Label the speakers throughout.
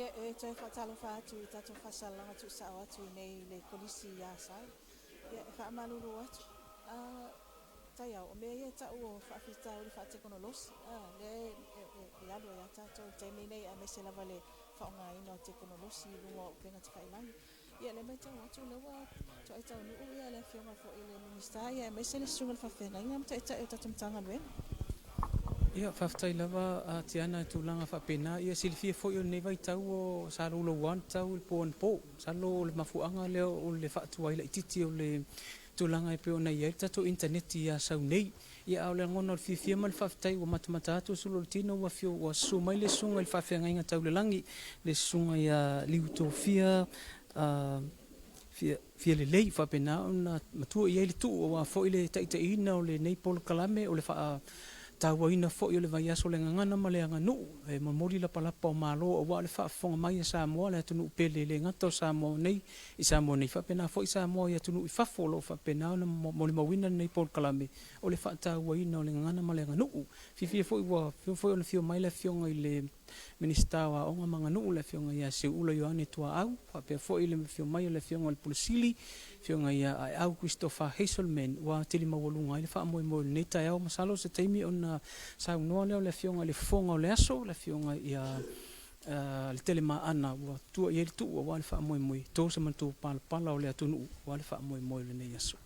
Speaker 1: Ia, e toe faatalofa atu i tatou faasalalauga tuusao atu i nei i le Kolisi i Asau. Ia, e faamalulu atu, a, taiao, o mea ia e tau o faafitauli faatekonolosi, a, lea e alu ai lava tatou i le taimi lenei, aemaise lava le faaaogaina o tekonolosi i luga o upega tafailagi. Ia, o lea e matau atu o lea ua toai taunuu le Afioga foi i le Minisita aemaise le Susuga i le Faafeagaiga ma Taitai o le tatou Matagaluega.
Speaker 2: Ia, faafetai lava a Tiana i tulaga faapena. Ia, silafia foi o lenei vaitau o sa louloua le tau i le po anapo. Masalo o le mafuaaga lea o le faatuai laitiiti o le tulaga e pei ona i ai le tatou initaneti i Asau nei. Ia, a o le lagona o le fiafia ma le faafetai ua matamata atu le sulu o le tino ua afio ua susu mai le susuga i le faafeagaiga tau le lagi, le susuga ia Liutofia Fialelei, faapena ona matua i ai le tuu aua foi le taitaiina o lenei polokalame o le faatauaina foi o le vaiaso o le gagana ma le aganuu e momoli lapalapa o Malo aua le faafofoga mai a Samoa le atunuu pele e le gata o Samoa nei i Samoa nei faapena foi Samoa i atunuu i fafo o lo o faapena ona molimauina lenei polokalame o le faatauaina o le gagana ma le aganuu. Fiafia foi ua afio foi ona afio mai le Afioga i le Minisita o Aoga ma Aganuu le Afioga ia Seuula Ioane Tuaau faapea foi le afio mai o le Afioga i le Pule Sili, Afioga ia Aeau Christopher Hazelman ua tele maualuga ai le faamoemoe o lenei taeao. Masalo o se taimi ona saunoa lea o le Afioga i le Fofoga o le Aso, le Afioga ia Letelemaana ua tua i ai le tuu aua le faamoemoe, to se manutupalapala o le atunuu aua le faamoemoe o lenei aso.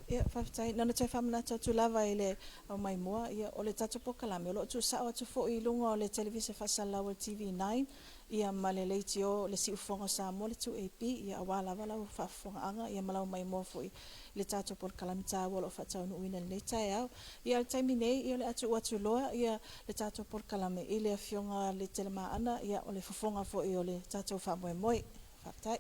Speaker 1: Ia, faafetai. Na ona toe faamanatu atu lava i le aumaimoa, ia, o le tatou polokalame o lo o tuusao atu foi i luga o le televise faasalalau a le TV9, ia, ma le leitio le Siufofoga o Samoa, le 2AP, ia, aua lava lau faafofogaaga, ia, ma lau maimoa foi i le tatou polokalame taua o lo o faataunuuina i lenei taeao. Ia, o le taimi nei, ia, o le a tuu atu loa, ia, le tatou polokalame i le Afioga Letelemaana, ia, o le fofoga foi o le tatou faamoemoe. Faafetai.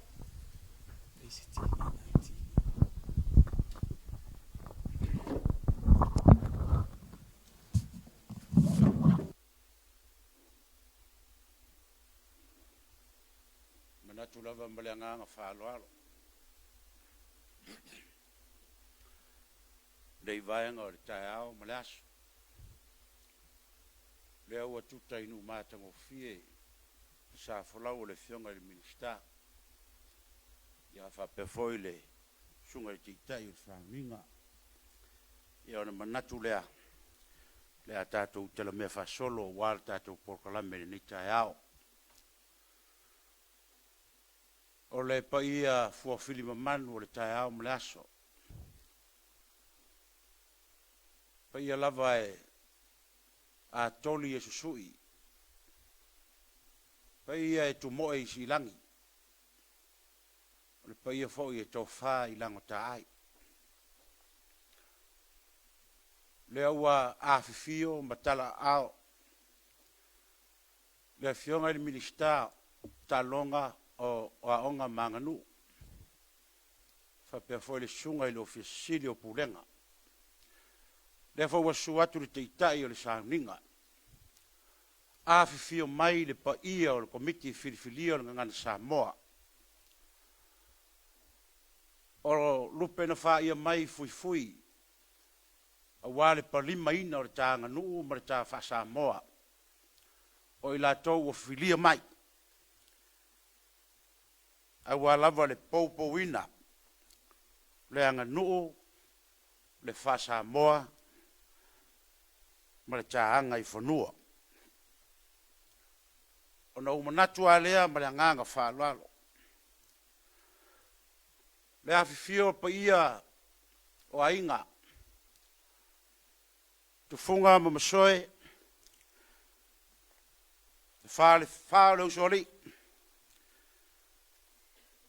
Speaker 3: Manatu lava ma le agaga faaaloalo lenei vaega o le taeao ma le aso. Lea ua tuta i nuu matagofie le sa folau o le Afioga i le Minisita, ia faapea foi le Susuga i le Taitai o le Faauiga. Ia ona manatu lea, o le a tatou talamea faasolo aua le tatou polokalame i lenei taeao. O le paia fuafilimamanu o le taeao ma le aso, paia lava e atoli e susui, paia e tumoe i siilagi, o le paia foi e tofa i lagotaaai. Lea ua afifio ma talaaao le Afioga i le Minisita o Taaloga o Aoga ma Aganuu, faapea foi le Susuga i le Ofisa Sili o Pulega. Lea foi ua susu atu le Taitai o le Sauniga, afifio mai le paia o le Komiti Filifilia o le Gagana Samoa. O lupe na faia mai fuifui aua le palimaina o le ta aganuu ma le ta faa-Samoa, o i latou ua filia mai aua lava le poupouina o le aganuu, le faa-Samoa ma le ta agaifanua. Ona ou manatu lava lea ma le agaga faaaloalo, le afifio o paia o aiga, Tufuga ma Masoe, le falefa o le Usoalii,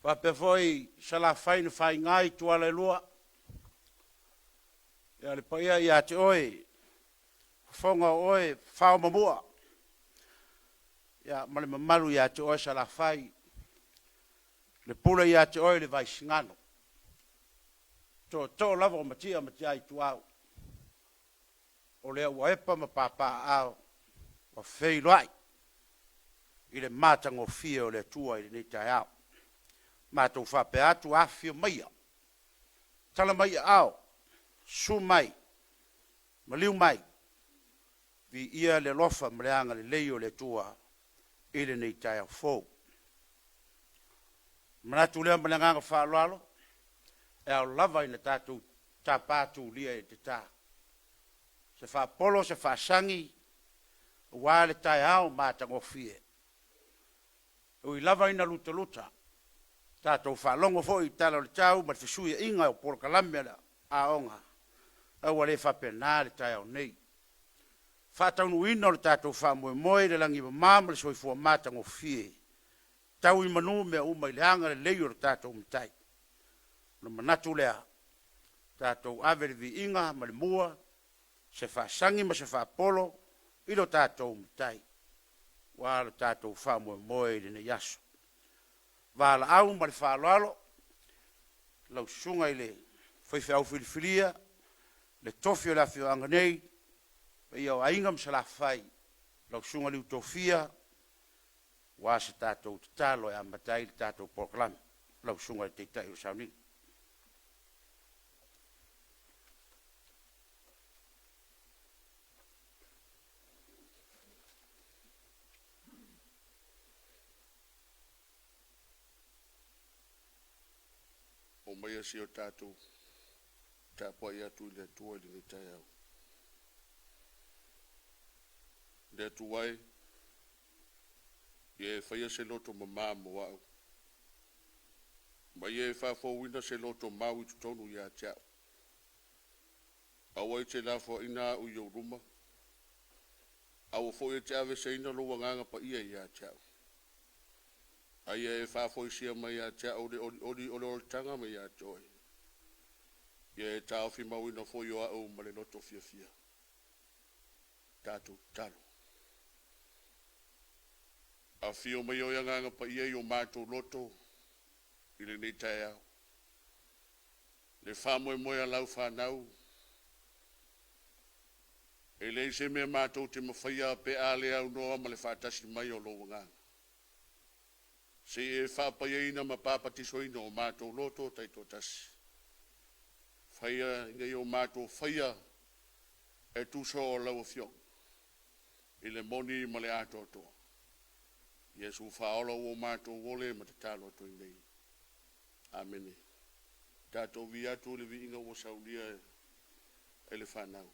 Speaker 3: faapea foi Salafai na faiga i Tuala e lua, ia le paia ia te oe Fofoga o oe Faomamua, ia ma le mamalu ia te oe Salafai, le pule ia te oe le Vaisigano, tootoo lava o Matia ma Matiaituau, o lea ua epa ma papaaao ua feiloai i le matagofie o le Atua i lenei taeao. Matou faapea atu, afifio maia, tala mai aao, susu mai, maliu mai, viia le alofa ma le agalelei o le Atua. i lenei taeao fou. Manatu lea ma le agaga faaaloalo, e ao lava ina tatou tapa tulia i le tata se faapolo, se faasagi aua le taeao matagofie. E ui lava ina lutaluta, tatou faalogo foi i tala o le tau ma le fesuiaiga o polokalame a aoga, a ua le faapena le taeao nei. Faataunuuina o le tatou faamoemoe i le lagi e mama ma le soifua matagofie, tau i manu mea uma i le agalelei o le tatou Matai. Ona manatu lea, tatou ave le viiga ma le mua, se faasagi ma se faapolo i lo tatou Matai, aua lo tatou faamoemoe i lenei aso. Valaau ma le faaaloalo lau Susuga i le Faifeau filifilia, le tofi o le afioaga nei, paia o Aiga ma Salafai, lau Susuga Liutofia, aua se tatou tatalo e amata ai le tatou polokalame. Lau Susuga i le Taitai o le Sauniga.
Speaker 4: Aumaia sia o tatou tapuai atu i le Atua i lenei taeao. Le Atua e, ia e faia se loto mama mo au, ma ia e faafouina se loto mau i totonu ia te au. Aua e te lafoaiina au i ou luma, aua foi e te aveeseina lou agaga paia ia te au. A ia e faafoisia mai ia te au le olioli o le olataga mai ia te oe. Ia e taofi mauina foi o au ma le loto fiafia. Tatou tatalo. Afio mai oe Agaga Paia i o matou loto i lenei taeao. Le faamoemoe a lau fanau, e leai se mea matou te mafaia pe a le aunoa ma le faatasi mai o lou Agaga. Se i e faapaiaina ma papatisoina o matou loto taitoatasi. Faia ina ia o matou faia e tusa o lau Afioga i le moni ma le atoatoa. Iesu faaola ua matou ole ma tatalo atu ai nei. Amene. Tatou vi atu i le viiga ua saunia e le fanau.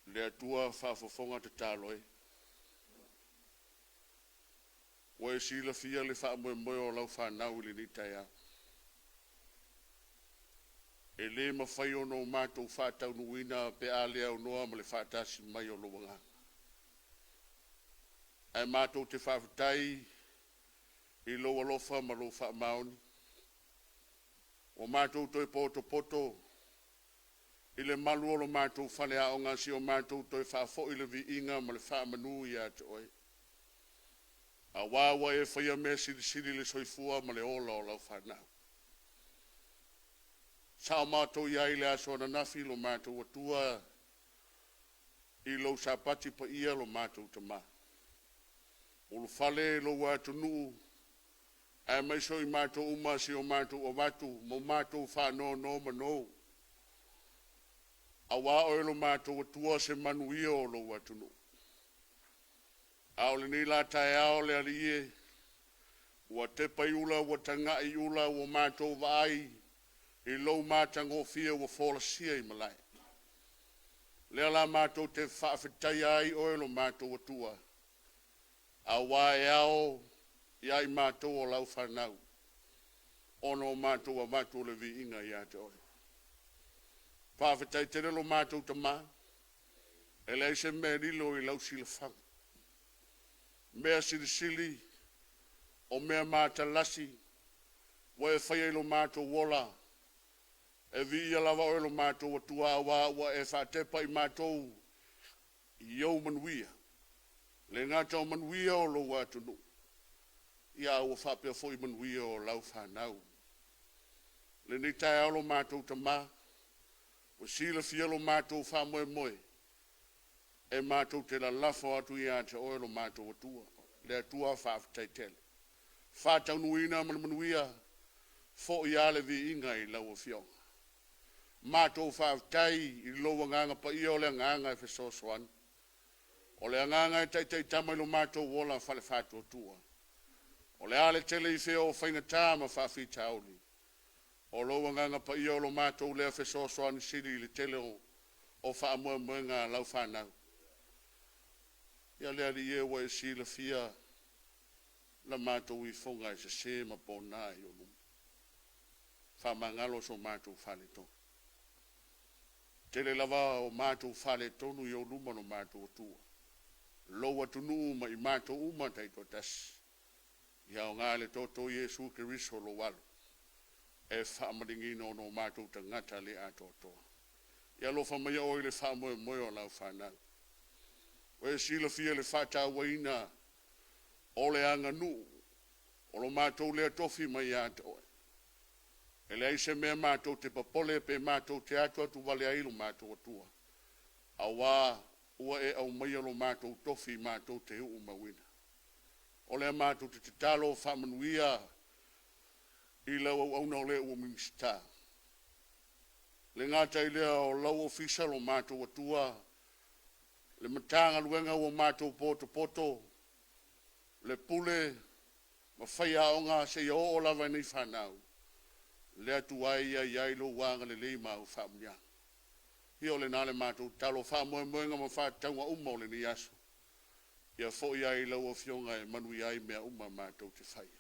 Speaker 4: Le Atua faafofoga tatalo e. Ua e silafia le faamoemoe o lau fanau i lenei taeao. E le mafai ona o matou faataunuuina pe a le aunoa ma le faatasi mai o lou Agaga. Ae matou te faafetai i lou alofa ma lou faamaoni. Ua matou toe potopoto i le malu o lo matou faleaoga si o matou toe faafoi le viiga ma le faamanu ia te oe. Aua ua e faia mea silisili le soifua ma le ola o lau fanau. Sao matou i ai i le aso ananafi lo matou Atua i lou Sapati paia lo matou Tama. Ulufale lou atunuu aemaise o i matou uma si o matou avatu ma o matou faanonomanu. Aua oe lo matou Atua se manuia o lou atunuu. A o lenei la taeao le Alii e, ua tepa i ula ua tagai i ula ua matou vaai i lou matagofie ua folasia i malae. Lea la matou te faafetaia ai oe lo matou Atua, aua e ao ia i matou o lau fanau, ona o matou avatu o le viiga ia te oe. Faafetai tele lo matou Tama, e leai se mea e lilo i lau silafaga. Mea silisili o mea matalasi ua e faia i lo matou ola, e viia lava oe lo matou Atua aua ua e faatepa i matou i ou manuia. Le gata o manuia o lou atunuu, ia ua faapea foi manuia o lau fanau. Lenei taeao lo matou Tama, ua silafia lo matou faamoemoe, e matou te lalafo atu ia te oe lo matou Atua, le Atua faafetai tele. Faataunuuina ma le manuia, foi lava le viiga i lau Afioga. Matou faafetai i lou agaga paia o le agaga e fesoasoani. O le agaga e taitaitama i lo matou ola faale-faatuatua. O le a le tele i fea o faigata ma faafitauli. O lou agaga paia o lo matou lea fesoasoani sili i le tele o faamoemoega a lau fanau. Ia le Alii e ua e silafia la matou ifoga e sese ma pona i ou luma. Faamagalo so matou faaletonu. Tele lava o matou faaletonu i ou luma lo matou Atua. Lou atunuu ma i matou uma taitoatasi. Ia aoga le toto o Iesu Keriso lou alo e faamaligiina ona o matou tagata le atoatoa. Ia alofa maia oe i le faamoemoe o lau fanau. Ua e silafia le faatauaina o le aganuu o lo matou lea tofi mai ia te oe. E leai se mea matou te popole pe matou te atu atu vale ai lo matou Atua, aua ua e aumaia lo matou tofi matou te uu mauina. O lea matou te tatalo faamanuia i lau auauna o le ua Minisita. Le gata i lea o lau ofisa lo matou Atua, le Matagaluega ua matou potopoto, le pule ma faiaoga seia oo lava i nei fanau, le Atua e ia i ai lou agalelei ma au faamanuiaga. Ia o lena le matou tatalo, faamoemoega ma faatatauga uma o lenei aso. Ia foi ai lau Afioga e manuia ai mea uma matou te faia.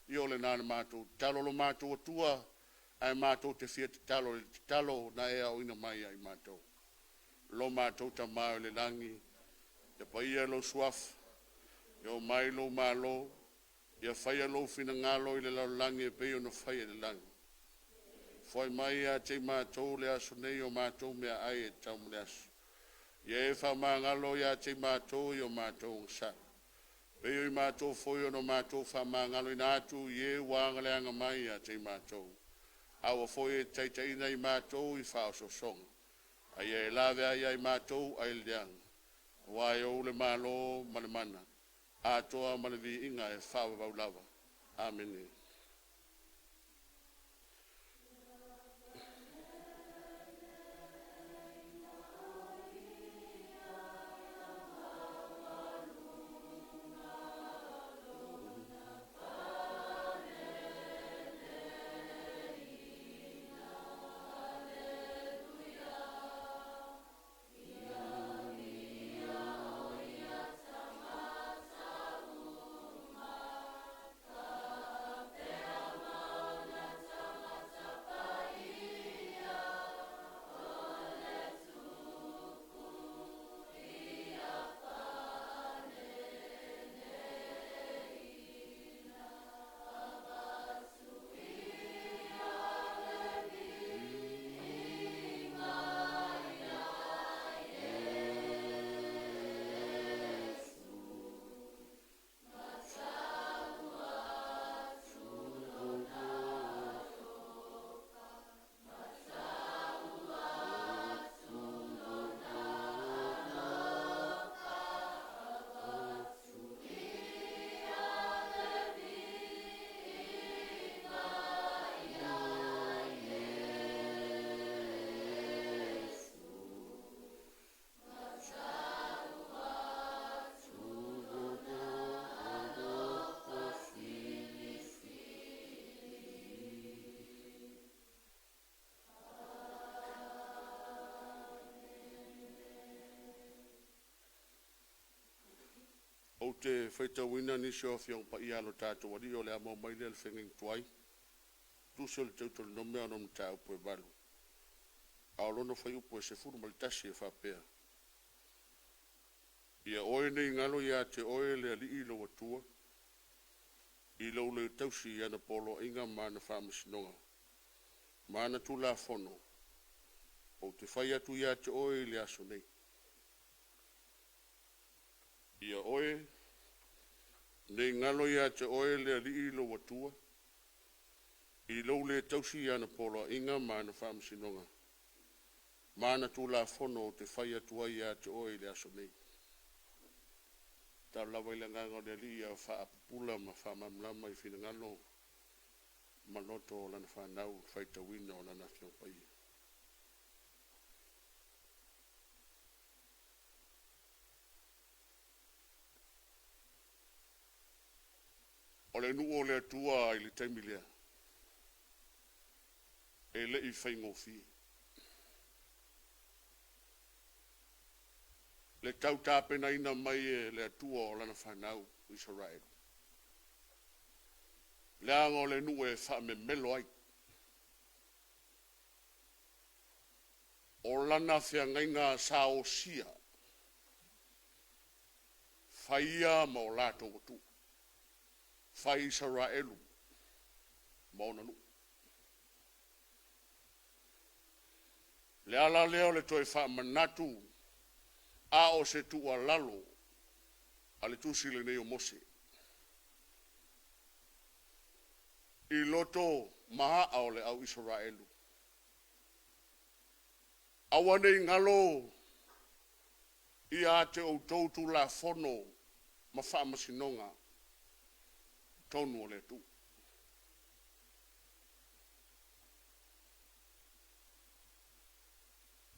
Speaker 4: Ia o lena le matou tatalo lo matou Atua, ae matou te fia tatalo i le tatalo na e aoina mai ia i matou. Lo matou Tama i le lagi, ia paia lou suafa, ia o mai lou malo, ia faia lou finagalo i le lalolagi e pei ona faia i le lagi. Foai mai ia te i matou le aso nei o matou mea ai e tau ma le aso. Ia e faamagalo ia te i matou i o matou agasala. Pei o i matou foi ona matou faamagaloina atu i e ua agaleaga mai ia te i matou. Aua foi e te taitaiina i matou i faaosoosoga. A ia e lave ai ia i matou ai le leaga. Aua e ou le malo ma le mana, atoa ma le viiga e faavavau lava. Amene. Ou te faitauina nisi o Afioga Paia a lo tatou Alii o le a maua mai lea i le feagaiga tuai, Tusi o le Teutolenome ona mataupu e 8, a o lona fuaiupu e 11 e faapea, Ia oe ne i galo ia te oe le Alii lou Atua, i lou le tausi i ana poloaiga ma ana faamasinoga, ma ana Tulafono, ou te fai atu ia te oe i le aso nei. Ia oe ne i galo ia te oe le Alii lou Atua, i lou le tausi i ana poloaiga ma ana faamasinoga, ma ana Tulafono ou te fai atu ai ia te oe i le aso nei. Tatalo lava i le agaga o le Alii ia faapupula ma faamalamalama i finagalo ma loto o Lana fanau le faitauina o Lana Afioga Paia. O le nuu o le Atua i le taimi lea, e le i faigofie. Le tau tapenaina mai e le Atua o lana fanau Isaraelu. Leaga o le nuu e faamemelo ai. O lana feagaiga sa osia, fai ia ma o latou atuu, fai Isaraelu ma ona nuu. Le ala lea o le toe faamanatu a o se tuualalo a le tusi lenei o Mose. I loto ma aa o le au Isaraelu. Aua ne i galo ia te outou Tulafono ma faamasinoga tonu o le Atua.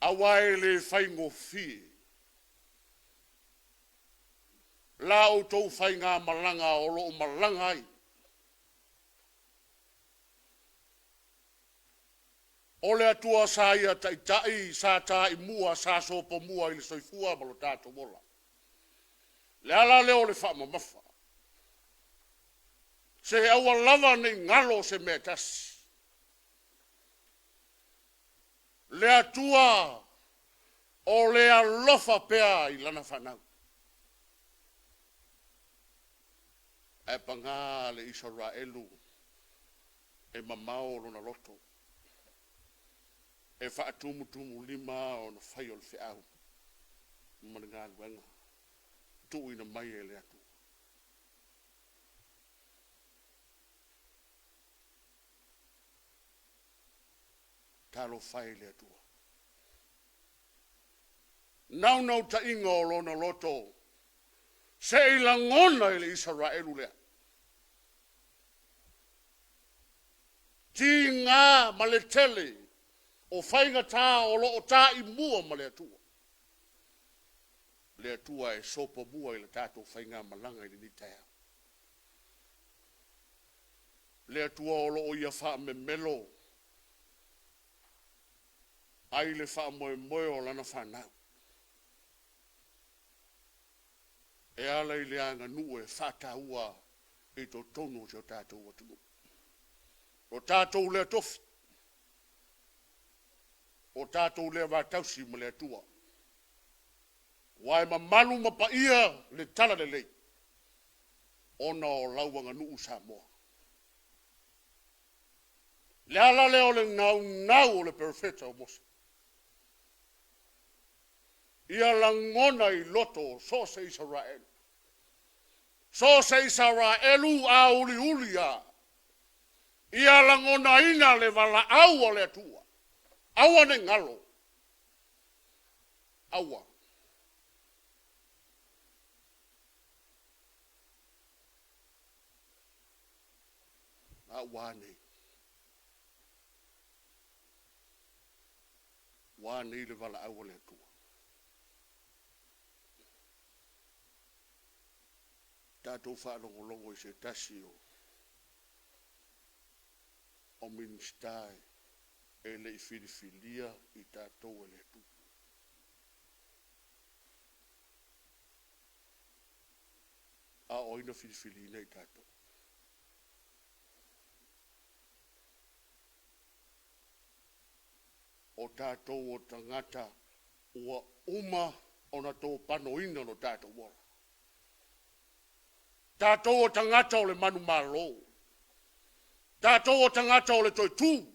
Speaker 4: Aua e le faigofie la outou faigamalaga o lo o malaga ai. O le Atua sa ia taitai, sa taimua, sa sopomua i le soifua ma lo tatou ola. Le ala lea o le faamamafa. Se aua lava ne i galo se mea e tasi. Le Atua o le alofa pea i lana fanau. Ae paga le Isaraelu e mamao lona loto, e faatumutumulima ona fai o le feau ma le galuega tuuina mai e le Atua. Talofa e i le Atua. Naunautaiga o lona loto, se i lagona i le Isaraelu lea. Tiga ma le tele o faigata o lo o taimua ma le Atua. Le Atua e sopomua i le tatou faigamalaga i lenei taeao. Le Atua o lo o ia faamemelo ai le faamoemoe o lana fanau e ala i le aganuu e faataua i totonu o si o tatou atunuu. O tatou lea tofi, o tatou lea vatausi ma le Atua. Ua e mamalu ma paia le talalelei ona o lau aganuu Samoa. Le ala lea o le naunau o le perofeta o Mose. Ia lagona i loto o so o se Isaraelu. So o se Isaraelu a uliuli a. Ia lagonaina le valaau a le Atua. Aua ne i galo. Aua. A ua a nei? Ua a nei le valaau a le Atua? Tatou faalogologo i se tasi o o Minisita e le i filifilia i tatou e le Atua. A o ai na filifiliina i tatou? O tatou o tagata ua uma ona topanoina lo tatou ola. Tatou o tagata o le manumalo. Tatou o tagata o le toetū.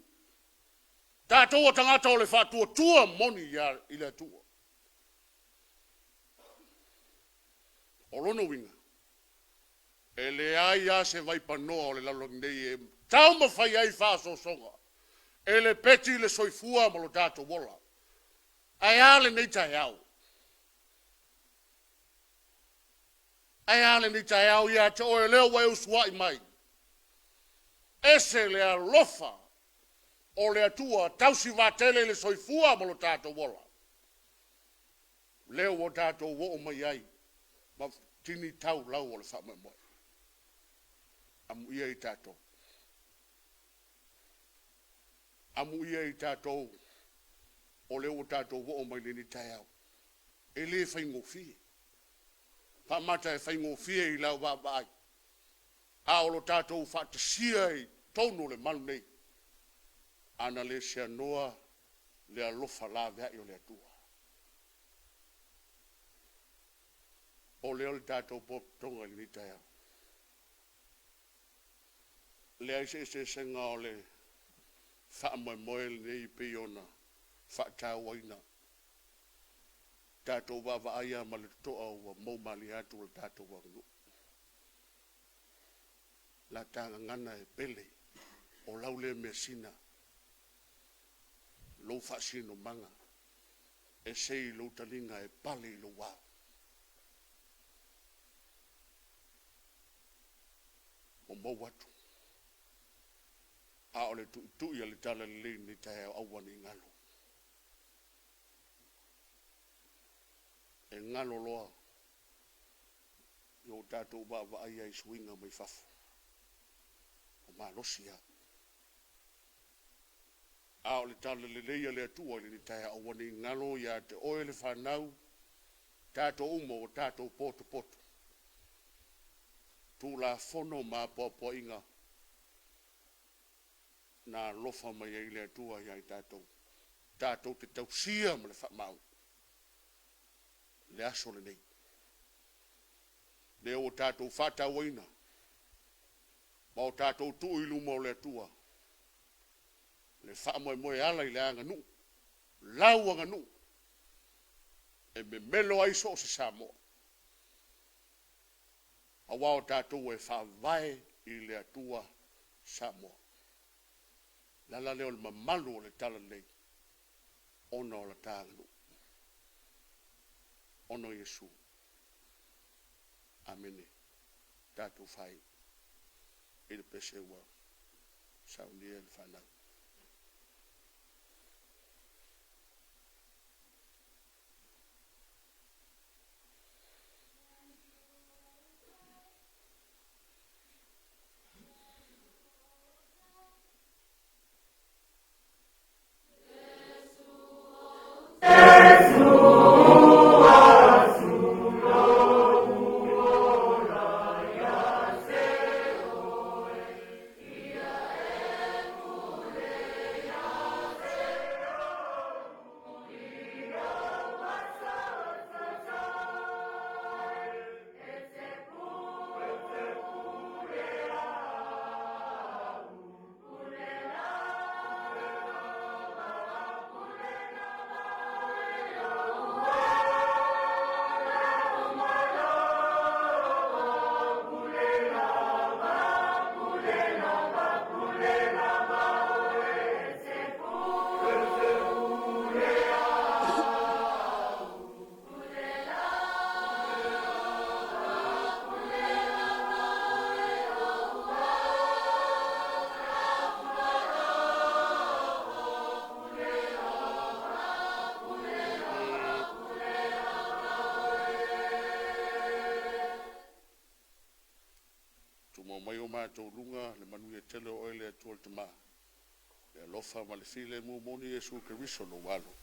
Speaker 4: Tatou o tagata o le faatuatua moni i le Atua. O lona uiga, e leai lava se vaipanoa o le lalolagi nei e taumafai ai faaosoosoga e lepeti le soifua ma lo tatou ola. Ae a lenei taeao? Ae a lenei taeao ia te oe o lea ua e usuai mai? Ese le alofa o le Atua tausivatele i le soifua ma lo tatou ola. Lea ua tatou oo mai ai ma tini tau lau o le faamoemoe. Amuia i tatou. Amuia i tatou o lea ua tatou oo mai lenei taeao. E le faigofie. Faamata e faigofie i lau vaavaai, a o lo tatou faatasia i totonu o le malu nei, ana le seanoa le alofa laveai o le Atua. O lea o le tatou potopotoga i lenei taeao. Leai se eseesega o le faamoemoe lenei pei ona faatauaina. Tatou vaavaai lava ma le totoa ua moumalie atu le tatou aganuu. La ta gagana e pele, o lau lea measina, lou faasinomaga, e sei lou taliga e pale i lou ao. Ua mou atu. A o le tuitui a le talalelei lenei taeao, aua ne i galo. E galo loa i o tatou vaavaai ai i suiga mai fafo. O malosi lava. A o le talalelei a le Atua i lenei taeao, aua ne i galo ia te oe le fanau, tatou uma ua tatou potopoto. Tulafono ma apoapoaiga na alofa mai ai le Atua ia i tatou, tatou te tausia ma le faamaoni le aso lenei. Lea ua tatou faatauaina ma o tatou tuu i luma o le Atua le faamoemoe e ala i le aganuu, lau aganuu, e memelo ai so o se Samoa. Aua o tatou e faavae i le Atua Samoa. Le ala lea o le mamalu o le talalelei ona o la ta aganuu. Ona o Iesu. Amene. Tatou fai i le pese ua saunia e le fanau. Tumau mai o matou luga le manuia tele o oe le Atua le Tama, le alofa ma le filemu moni Iesu Keriso lou Alo,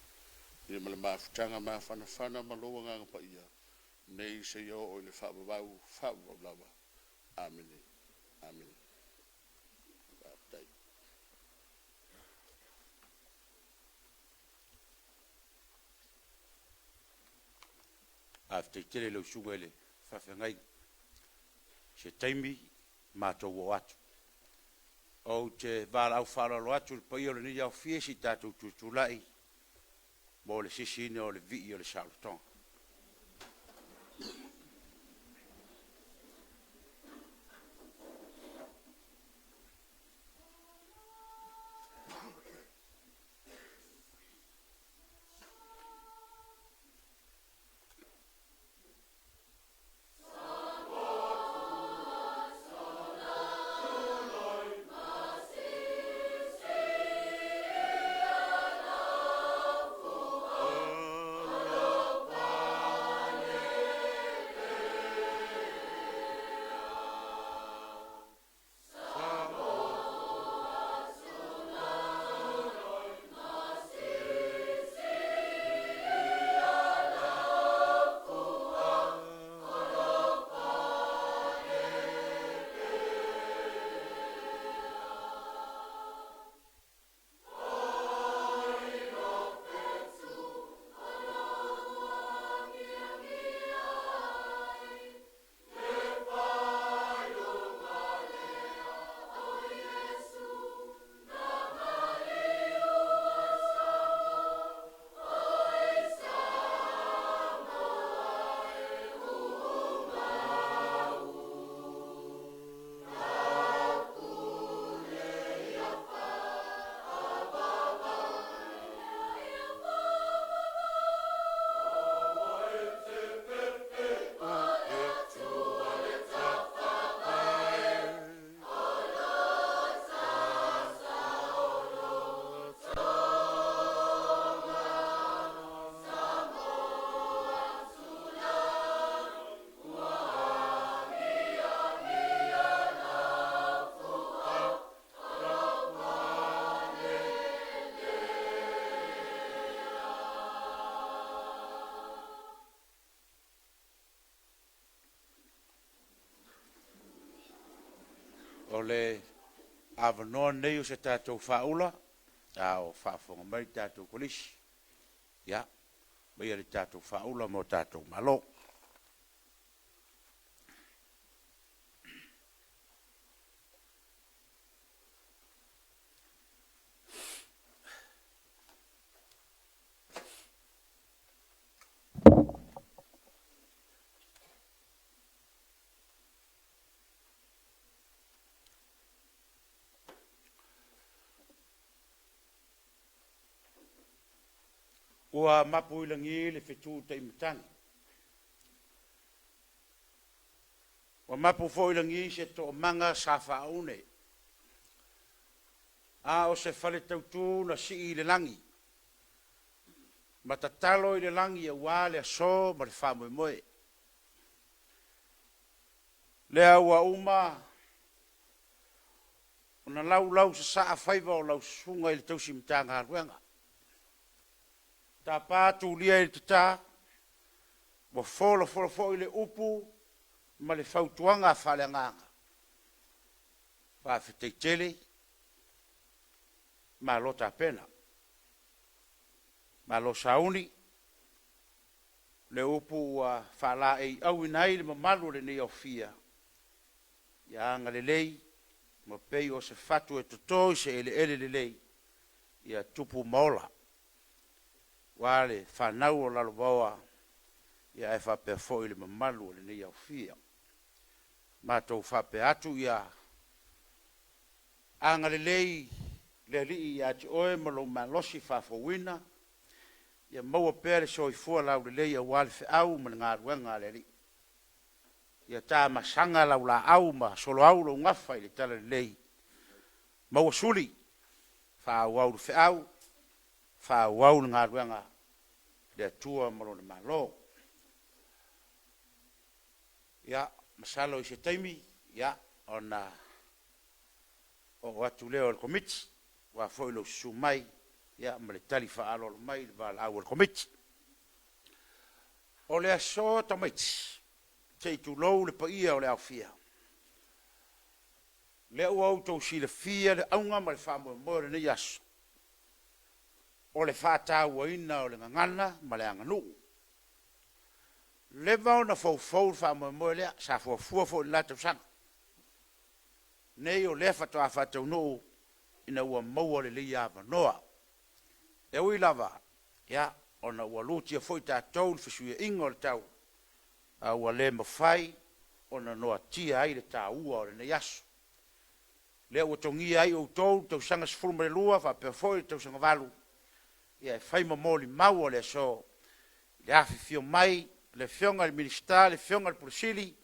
Speaker 4: ia ma le mafutaga mafanafana ma lou Agaga Paia, nei seia oo i le faavavau, faavavau lava. Amene. Amene. Faafetai.
Speaker 3: Faafetai tele i lau susuga i le faafeagaiga. Se taimi matou oo atu. Ou te valaau faaaloalo atu i le paia o lenei aofia se i tatou tutulai mo le sisiina o le vii o le saolotoga. O le avanoa lenei o se tatou faaula, a o faafofoga mai le tatou Kolisi, ia, aumaia le tatou faaula mo tatou malo. Ua mapu i lagi le fetu taimatagi, ua mapu foi i lagi se toomaga sa faaune, a o se faletautu na sii i le lagi ma tatalo i le lagi aua le aso ma le faamoemoe. Lea ua uma ona laulausasaa faiva o lau susuga i le tausi Matagaluega, tapa tulia i le tata, ua folafola foi le upu ma le fautuaga faaleagaga. Faafetai tele, malo tapena, malo sauni. Le upu ua faalaeiauina ai le mamalu o lenei aofia, ia agalelei ma pei o se fatu e toto i se eleele lelei, ia tupu ma ola aua le fanau o Lalovaoa ae faapea foi le mamalu o lenei aofia. Matou faapea atu, ia agalelei le Alii ia te oe ma lou malosi faafouina, ia maua pea le soifua laulelei aua le feau ma le galuega a le Alii. Ia tamasaga lau laau ma soloau lou gafa i le talalelei, maua suli, faaauau le feau, faaauau le galuega a le Atua ma Lona Malo. Ia, masalo i se taimi, ia, ona oo atu lea o le Komiti, aua foi lou susu mai ma le tali faaaloalo mai i le valaau a le Komiti. O le aso tamaiti, se i tulou le paia o le aofia. Lea ua outou silafia le auga ma le faamoemoe o lenei aso, o le faatauaina o le gagana ma le aganuu. Leva ona foufou le faamoemoe lea, sa fuafua foi i le la tausaga. Nei o lea faatoa faataunuu ina ua maua lelei avanoa. E ui lava, ia, ona ua lutia foi tatou i le fesuiaiga o le tau, a ua le mafai ona noatia ai le taua o lenei aso. Lea ua togia ai outou i le tausaga 12 faapea foi le tausaga 8, ia e fai ma molimau o le aso i le afifio mai o le Afioga i le Minisita, le Afioga i le Pule Sili,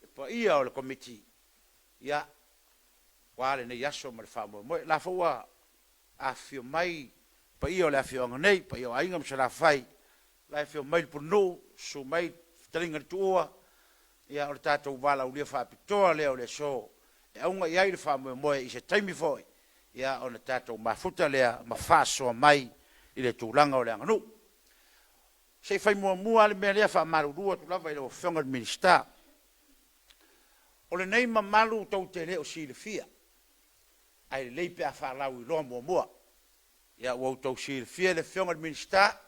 Speaker 3: le paia o le Komiti, ia, aua lenei aso ma le faamoemoe. O la foi ua afifio mai paia o le afioaga nei, paia o Aiga ma Salafai, la e afio mai le Pulenuu, susu mai le Fetalaiga i le Tuua, ia o le tatou valaaulia faapitoa lea o le aso e auga i ai le faamoemoe i se taimi foi, ia ona tatou mafuta lea ma faasoa mai i le tulaga o le aganuu. Se i fai muamua lava le mea lea, e faamalulu atu lava i lau Afioga i le Minisita. O lenei mamalu tou te le o silafia, ae lelei pe a faalauiloa muamua. Ia ua outou silafia le Afioga i le Minisita,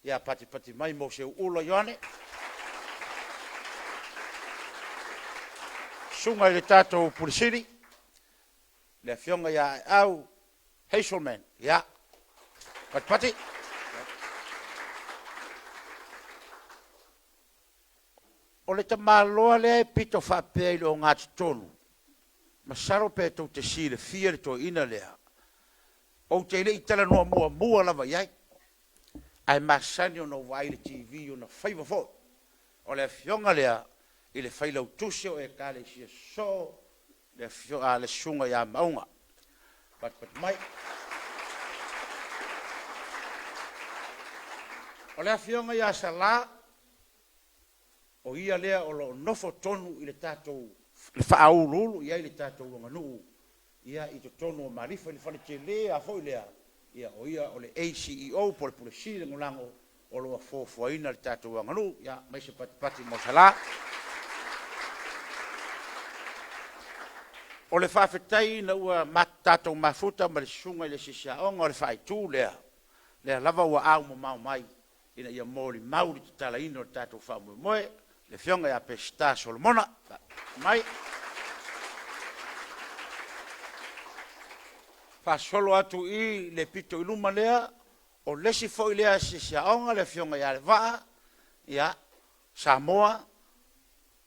Speaker 3: ia patipati mai mo Seuula Ioane, susuga i le tatou Pule Sili, le Afioga ia Aeau Hazelman. Ia, patipati. O le tamaloa lea e pito faapea i le ogatotonu, masalo pe tou te silafia le toeaina lea, ou te le i talanoa muamua lava i ai, ae masani ona ou vaai i le TV i ona faiva foi. O le afioga lea i le Failautusi o Ekalesia Sosoo, le Susuga ia Maauga. Patipati mai. O le afioga ia Sala, o ia lea o lo o nofo tonu i le tatou, le faauluulu i ai le tatou aganuu ia i totonu o Malifa i le fale tele lava foi lea, ia o ia o le ACEO po o le Pule Sili Lagolago o lo o fuafuaina le tatou aganuu. Ia aumai se patipati mo Sala. O le faafetai ina ua tatou mafuta ma le Susuga i le Asiasi Aoga o le faaitu lea, lea lava ua au mamao mai ina ia molimau le tatalaina o le tatou faamoemoe, le Afioga ia Peseta Solomona. Mai. Faasolo atu i i le pito i luma lea, o le isi foi lea asiasi aoga le Afioga ia Levaa, ia, Samoa,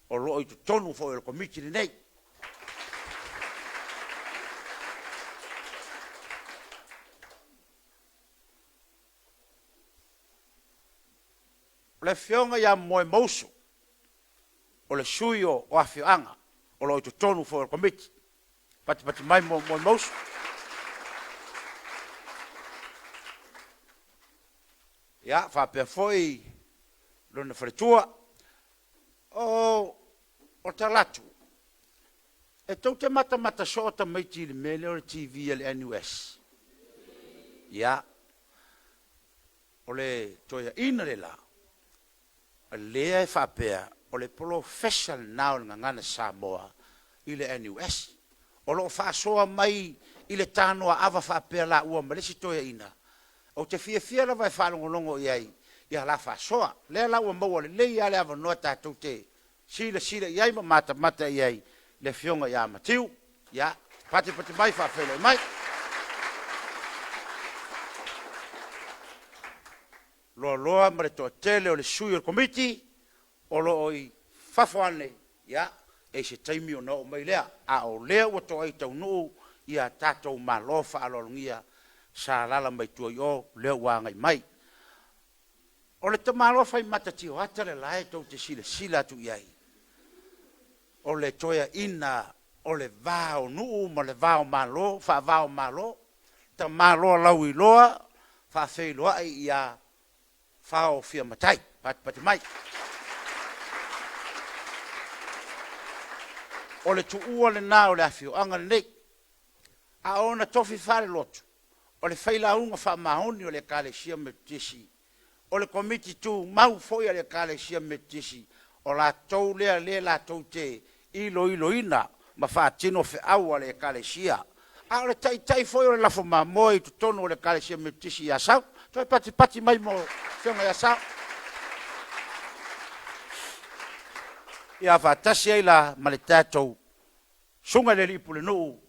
Speaker 3: o lo o i totonu foi o le Komiti lenei. O le Afioga ia Momoemausu, o le sui o afioaga o lo o i totonu foi o le Komiti. Patipati mai Momoemausu. Ia, faapea foi lona faletua. O Talatu, e tou te matamata soo tamaiti i le mea lea o le TV a le NUS? Ia, o le toeaina le la, lea e faapea o le polofesa lena o le Gagana Samoa i le NUS. O lo o faasoa mai i le tanoa ava faapea laua ma le isi toeaina. Ou te fiafia lava e faalogologo i ai i a la faasoa. Lea la ua maua lelei lava le avanoa tatou te silasila i ai ma matamata i ai le Afioga ia Matiu. Ia, patipati mai faafeiloai mai. Loaloa ma le toatele o le sui o le Komiti o lo o i fafo ane, ia, e i ai se taimi ona oo mai lea, a o lea ua toai taunuu ia tatou malo faaaloalogia sa alaala mai tua i o, lea ua agai mai. O le tamaloa fai mata tioata le la e tou te silasila atu i ai, o le toeaina o le va o nuu ma le va o Malo, faava o Malo, tamaloa lauiloa faafeiloai ia Fao Fuamatai. Patipati mai. O le tuua lena o le afioaga lenei, a o ona tofi faalelotu, o le failauga faamaoni o le Ekalesia Metotisi. O le Komiti Tumau foi a le Ekalesia Metotisi, o latou lea lea latou te iloiloina ma faatino feau a le Ekalesia. A o le taitai foi o le lafo mamoe i totonu o le Ekalesia Metotisi i Asau. Toe patipati mai mo le Afioga ia Asau. Ia faatasi ai la ma le tatou Susuga i le Alii Pulenuu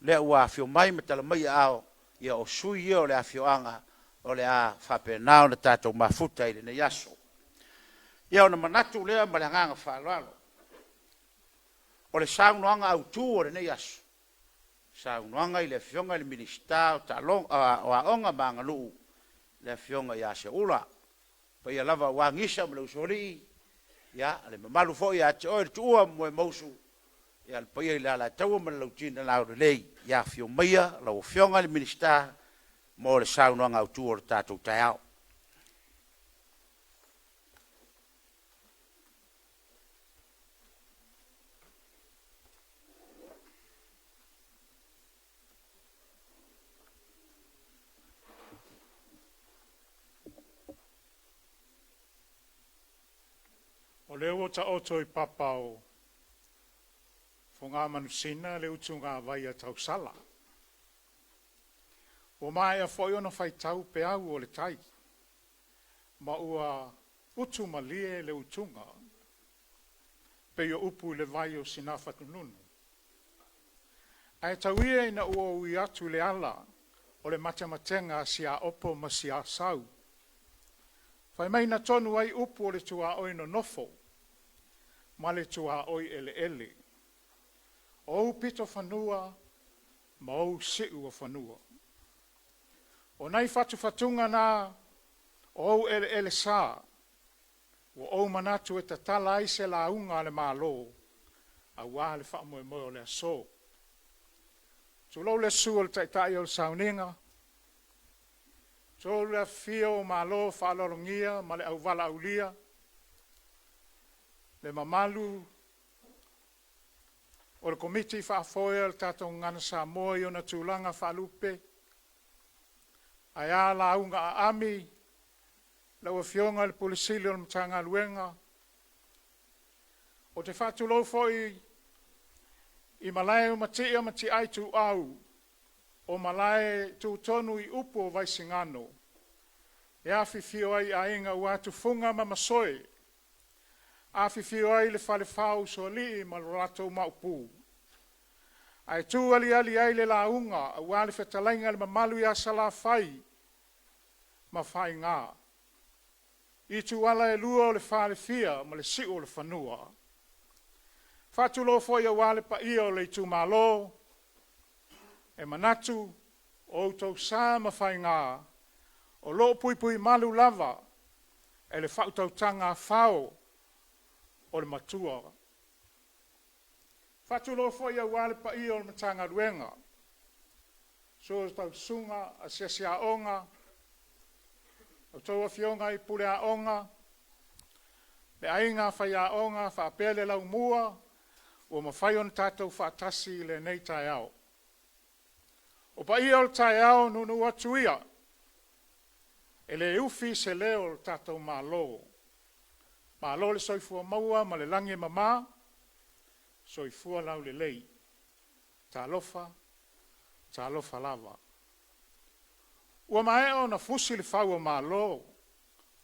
Speaker 3: lea ua afio mai ma tala mai aao, ia o sui ia o le afioaga o le a faapena ona tatou mafuta i lenei aso. Ia ona manatu lea ma le agaga faaaloalo, o le saunoaga autu o lenei aso, saunoaga i le Afioga i le Minisita o Aoga ma Aganuu, le Afioga ia Seuula. O paia lava aua Gisa ma le Usoalii, ia, le mamalu foi ia te oe le Tuua ma Moemausu, ia le paia i le Alataua ma le Lautinalaulelei, ia afio maia lau Afioga i le Minisita mo le saunoaga autu o le tatou taeao.
Speaker 5: O lea ua taoto i papa o fogamanusina le utugavai a tausala. Ua maea foi ona faitau peau o le tai, ma ua utumalie le utuga, pei o upu i le vai o Sinaofatununu. Ae tau ia ina ou ui atu i le ala o le matematega a siaopo ma siasau, fai mai na tonu ai upu o le tuaoi nonofo ma le tuaoi eleele. O ou pitofanua ma ou siuofanua. O nai fatufatuga na o ou eleele sa, ua ou manatu e tatala ai se lauga a le Malo aua le faamoemoe o le aso. Tulou le susu o le Taitai o le Sauniga, tulou le afifio o Malo faaaloalogia ma le auvalaaulia, le mamalu o le Komiti Faafoe o le tatou Gagana Samoa i ona tulaga faalupe, ae a lauga aami lau Afioga i le Pule Sili o le Matagaluega. Ou te faatulou foi i malae o Matia ma Matia Ituau, o malae e tutonu i upu o Vaisigano, e afifio ai aiga aua Tufuga ma Masoe, afifio ai le Falefa o Usoalii ma lo latou Maopu, ae tu aliali ai le lauga aua le fetalaiga i le mamalu ia Salafai ma Faiga, Ituala e lua o le Falefia ma le Siuolefanua. Faatulou foi aua le paia o le itumalo, e manatu o outou sa ma faiga o lo o puipuimalu lava e le faautautaga a fao o le Matua. Faatulou foi aua le paia o le Matagaluega, susu lau susuga Asiasi Aoga, a outou afioga i Pule Aoga, le aiga faiaoga faapea le laumua ua mafai ona tatou faatasi i lenei taeao. O paia o le taeao, nuunuu atu ia, e le ufi se leo o le tatou Malo. Malo le soifua maua ma le lagi e mama, soifua laulelei. Talofa, talofa lava. Ua maea ona fusi le fau o Malo,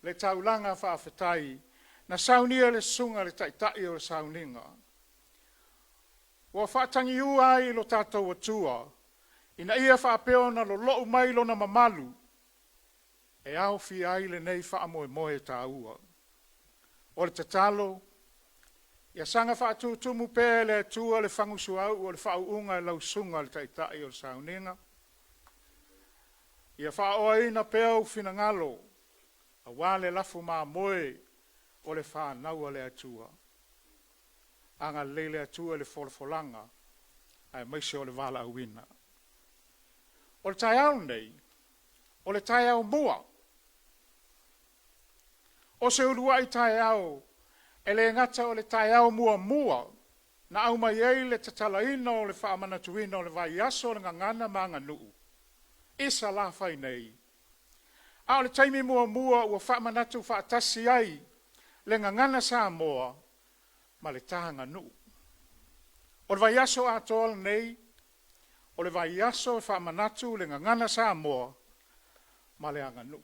Speaker 5: le taulaga faafetai na saunia e le susuga i le Taitai o le Sauniga. Ua faatagiua ai i lo tatou Atua, ina ia faapea ona lolou mai lona mamalu e aofia ai lenei faamoemoe taua. O le tatalo, ia saga faatutumu pea e le Atua le fagusuauu o le faauuga i lau susuga i le Taitai o le Sauniga, ia faaoaina pea ou finagalo aua le lafu mamoe o le fanau a le Atua. Agalelei le Atua i le folafolaga aemaise o le valaauina. O le taeao lenei, o le taeao mua o se uluai taeao, e le gata o le taeao muamua na aumai ai le tatalaina o le faamanatuina o le vaiaso o le Gagana ma Aganuu i Salafai nei, A o le taimi muamua ua faamanatu faatasi ai le gagana Samoa ma le ta aganuu. O le vaiaso atoa lenei, o le vaiaso e faamanatu le gagana Samoa ma le aganuu.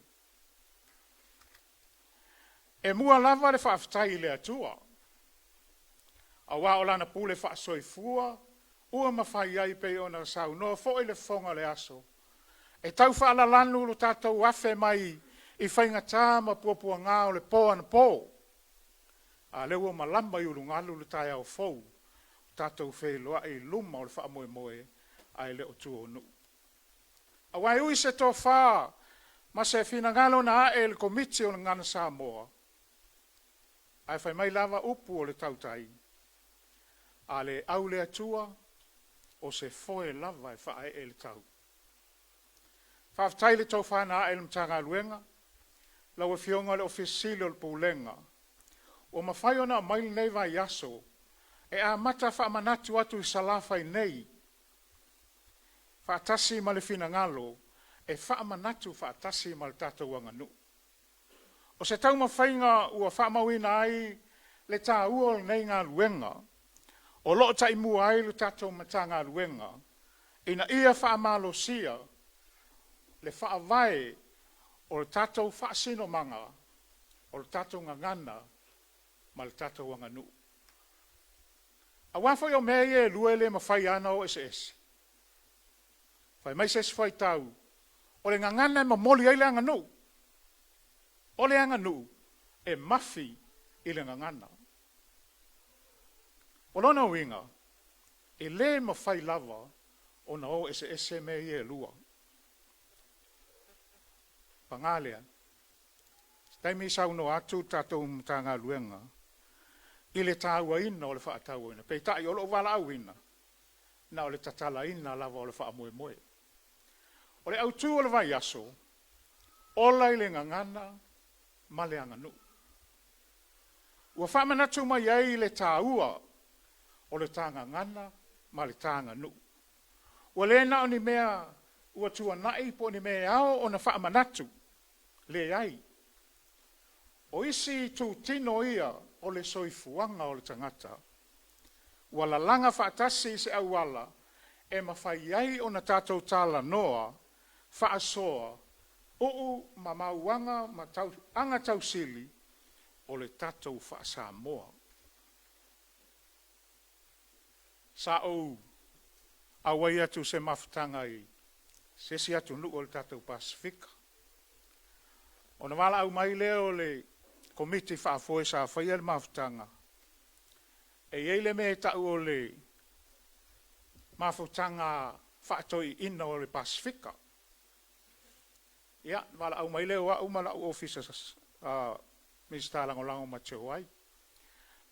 Speaker 5: E mua lava le faafetai i le Atua, auā o Lana pule faasoifua ua mafai ai pei ona saunoa foi le fofoga o le aso, e tau faalalanu lo tatou afe mai i faigata ma puapuaga o le po anapo, a o lea ua malama i ulugalu le taeao fou, tatou feiloai i luma o le faamoemoe ae le o tua o nuu. Aua e ui se tofa ma se finagalo na ae i le Komiti o le Gagana Samoa, ae fai mai lava upu o le tautai, a le au le Atua, o se foe lava e faaee i le tau. Faafetai i le tofa na ae i le Matagaluega, lau Afioga i le Ofisa Sili o le Pulega, ua mafai ona aumai lenei vaiaso e amata faamanatu atu i Salafai nei, faatasi ma le finagalo e faamanatu faatasi ma le tatou aganuu. O se taumafaiga ua faamauina ai le taua o lenei galuega o lo o taimua ai le tatou Matagaluega ina ia faamalosia le faavae o le tatou faasinomaga o le tatou gagana ma le tatou aganuu. Aua foi o mea ia e lua e le mafai lava ona o eseese. Fai mai se isi faitau, o le gagana e momoli ai le aganuu, o le aganuu e mafi i le gagana. O lona uiga, e le mafai lava ona o eseese mea ia e lua. Paga lea, se taimi saunoa atu le tatou Matagaluega i le tāuaina o le faatauaina, peitai o lou valaauina, na o le tatalaina lava o le faamoemoe. O le autu o le vaiaso, ola i le gagana ma le aganuu. Ua faamanatu mai ai le taua o le ta gagana ma le ta aganuu. Ua le na o ni mea ua tuanai po o ni mea e ao ona faamanatu, leai. O isi itutino ia o le soifuaga o le tagata ua lalaga faatasi i se auala e mafai ai ona tatou talanoa, faasoa, uu ma mauaga ma tau, aga tausili o le tatou faa-Samoa. Sa ou auai atu i se mafutaga i se isi atunuu o le tatou Pasefika, ona valaau mai lea o le Komiti Faafoe sa faia le mafutaga, e i ai le mea e tau o le mafutaga faatoeaiina o le Pasefika. Ia, valaau mai lea o au ma lou Ofisa Minisita Lagolago ma te o ai,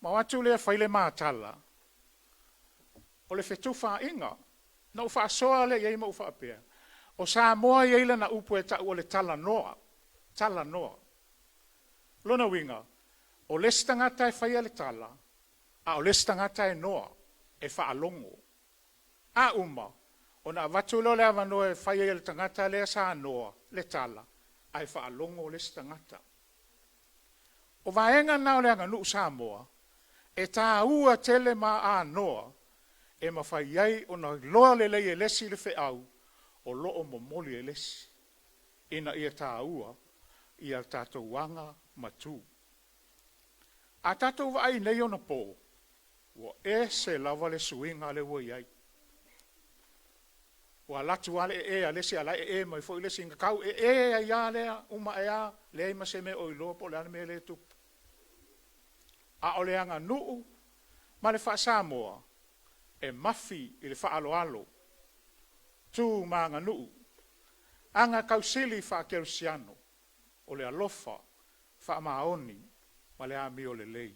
Speaker 5: ma o atu lea fai le ma tala, o le fetufaaiga. Na ou faasoa lea i ai ma ou faapea, o Samoa e i ai lana upu e tau o le talanoa, talanoa. Lona uiga, o le isi tagata e faia le tala, a o le isi tagata e noa, e faalogo. A uma, ona avatu lea o le avanoa e fai ai e le tagata lea sa noa le tala, ae faalogo le isi tagata. O vaega na o le aganuu Samoa, e taua tele ma anoa e mafai ai ona iloa lelei e le isi le feau o lo o momoli e le isi, ina ia taua ia tatou aga ma tu. A tatou vaai nei ona po, ua ese lava le suiga lea ua i ai. Ua alu atu lava le ee a le isi a o la e ee mai foi le isi, na tau ee ai lava lea, uma ae lava, leai ma se mea o iloa po o le a le mea lea e tupu. A o le aganuu ma le faa-Samoa, e mafi i le faaaloalo, tu ma aganuu, aga tausili faakerisiano, o le alofa, faamaoni ma le amiolelei.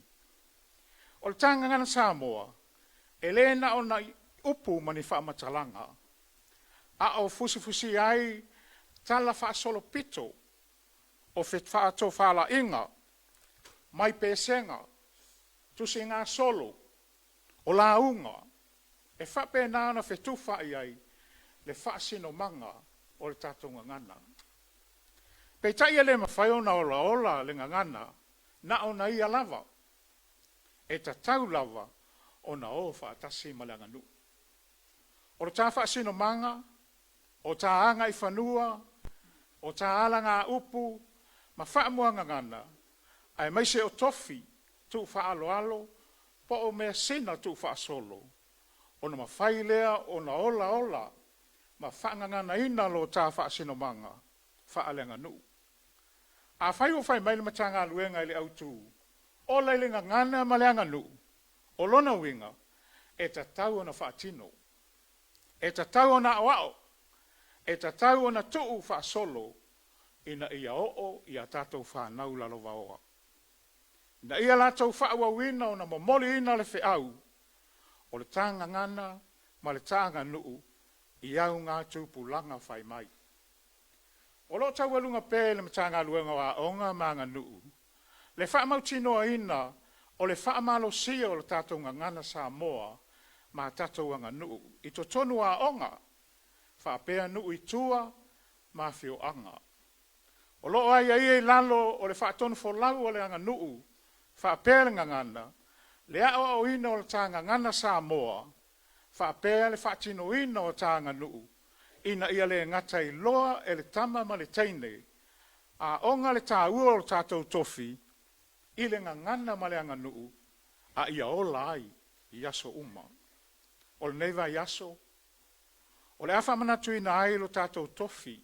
Speaker 5: O le ta Gagana Samoa, e le na o ni upu ma ni faamatalaga, a o fusifusia ai talafaasolopito o faatofalaiga mai pesega, tusigasolo, o lauga, e faapena ona fetufaai ai le faasinomaga o le tatou gagana. Peitai e le mafai ona olaola le gagana na ona ia lava, e tatau lava ona o faatasi ma le aganuu. O le ta faasinomaga, o ta agaifanua, o ta alagaupu ma faamuagagana, aemaise o tofi tuufaaaloalo po o measina tuufaasolo, ona mafai lea ona olaola ma faagaganaina lo ta faasinomaga faaleaganuu. Afai ua fai mai le Matagaluega i le autu, ola i le gagana ma le aganuu, o lona uiga, e tatau ona faatino, e tatau ona aoao, e tatau ona tuu faasolo ina ia oo i a tatou fanau lalovaoa, ina ia latou faaauauina ona momoliina le feau o le ta gagana ma le ta aganuu i augatupulaga fai mai. O lo o taualuga pea e le Matagaluega o Aoga ma Aganuu le faamautinoaina o le faamalosia o le tatou gagana Samoa ma tatou aganuu i totonu o aoga faapea nuu i tua ma afioaga. O lo o aiaia i lalo o le faatonufolau a le aganuu faapea le gagana, le aoaoina o le ta gagana Samoa faapea le faatinoina o ta aganuu ina ia le gata iloa e le tama ma le teine aoga le taua o le tatou tofi i le gagana ma le aganuu a ia ola ai i aso uma. O lenei vaiaso, o le a faamanatuina ai lo tatou tofi,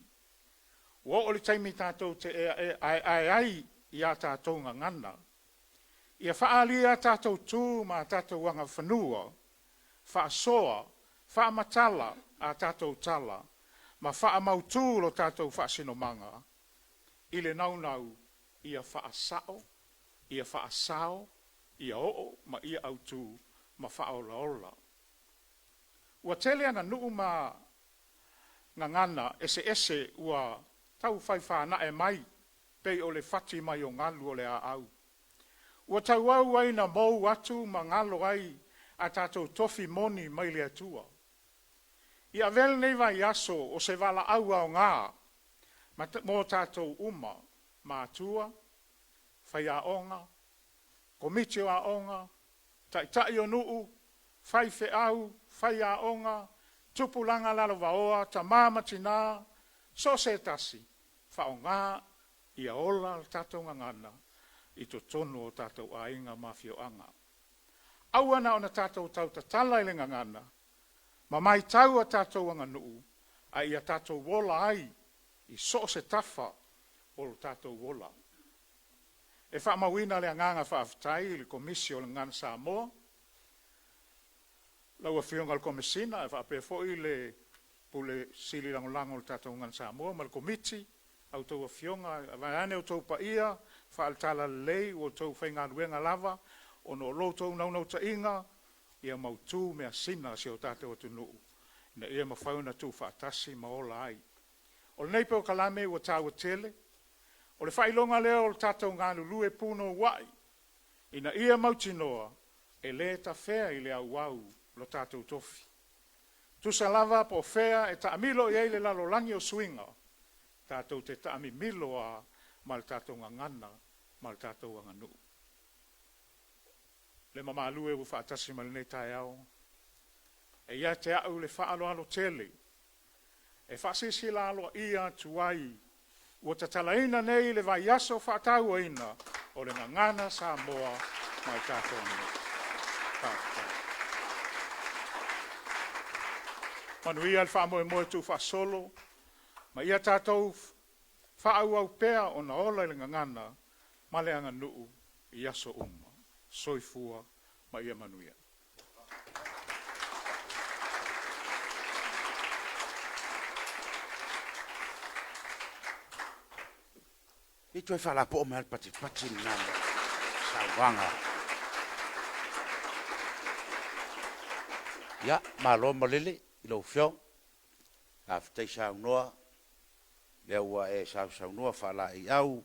Speaker 5: ua oo i le taimi tatou te aeae ai i a tatou gagana, ia faaalia a tatou tu ma a tatou agaifanua, faasoa, faamatala a tatou tala, ma faamautu lo tatou faasinomaga i le naunau ia faasao, ia faasao, ia oo ma ia autu ma faaolaola. Ua tele aganuu ma gagana eseese ua tau fai fanae mai pei o le fati mai o galu o le aau. Ua tauau ai ina mou atu ma galo ai a tatou tofi moni mai le Atua. Ia avea lenei vaiaso o se valaau aoga mo tatou uma, matua, faiaoga, komiti o aoga, taitai o nuu, faifeau, faiaoga, tupulaga lalovaoa, tama ma tina, so o se tasi, faaaoga ia ola le tatou gagana i totonu o tatou aiga ma afioaga. Aua na ona tatou tautatala i le gagana ma matau a tatou aganuu, a ia tatou ola ai i so o se tafa o lo tatou ola. E faamauina le agaga faafetai i le Komisi o le Gagana Samoa, lau Afioga i le Komesina ae faapea foi le Pule Sili Lagolago o le tatou Gagana Samoa ma le Komiti, a outou afioga, vaeane outou paia faale-Talalelei ua outou faigaluega lava ona o lo outou naunautaiga ia mautu measina a si o tatou atunuu ina ia mafai ona tuufaatasi ma ola ai. O lenei polokalame ua taua tele, o le faailoga lea o le tatou galulue punouai ina ia mautinoa e le tafea i le auau lo tatou tofi. Tusa lava po o fea e taamilo i ai le lalolagi o suiga, tatou te taamimilo lava ma le tatou gagana ma le tatou aganuu. Le mamalu e ua faatasi mai lenei taeao, e ia te au le faaaloalo tele e faasilasila aloaia atu ai ua tatalaina nei le vaiaso faatauaina o le Gagana Samoa ma le tatou aganuu. Faafetai. Manuia le faamoemoe tuufaasolo, ma ia tatou faaauau pea ona ola i le gagana ma le aganuu i aso uma. Soifua ma ia manuia.
Speaker 3: Se i toe faalapo'o mai lava le patipati lena ma le saunoaga. Ia, malo malele i lau Afioga, faafetai saunoa, o lea ua e sausaunoa faalaeiau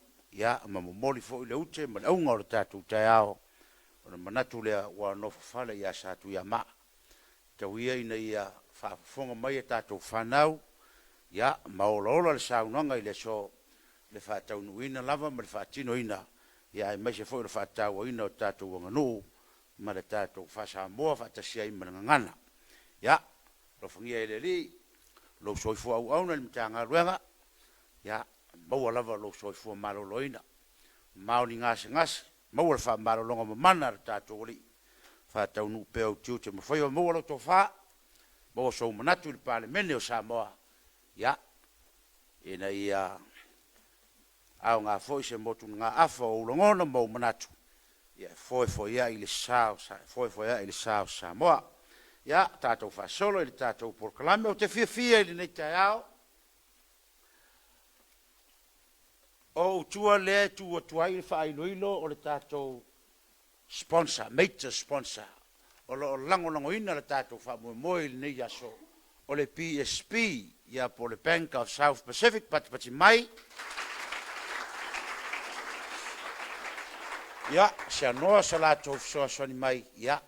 Speaker 3: ma momoli foi le ute ma le auga o le tatou taeao, ona manatu lea ua nofofale ia Satuiamaa. Tau ia ina ia faafofoga mai a tatou fanau ma olaola le saunoaga i le aso. le faataunuuina lava ma le faatinoina, ia aemaise foi o le faatauaina o tatou aganuu ma le tatou faa-Samoa faatasi ai ma le gagana. Ia, alofagia e le Alii lou soifua auauna i le Matagaluega, ia maua lava lou soifua maloloina, mamao ni gasegase, maua le faamalologa mamana a lo tatou Alii, faataunuu pea ou tiute ma faiva, maua lau tofa, maua sou manatu i le Palemene o Samoa, ia, ina ia aoga foi se motugaafa o ou lagona ma ou manatu e foefoeai le sa foefoeai le sa o Samoa. Ia, tatou faasolo i le tatou polokalame. Ou te fiafia i lenei taeao, o ou tua lea e tu atu ai le faailoilo o le tatou sponsor, major sponsor o lo o lagolagoina le tatou faamoemoe i lenei aso, o le BSP, ia po o le Bank of South Pacific. Patipati mai, ia, seanoa so latou fesoasoani mai, ia,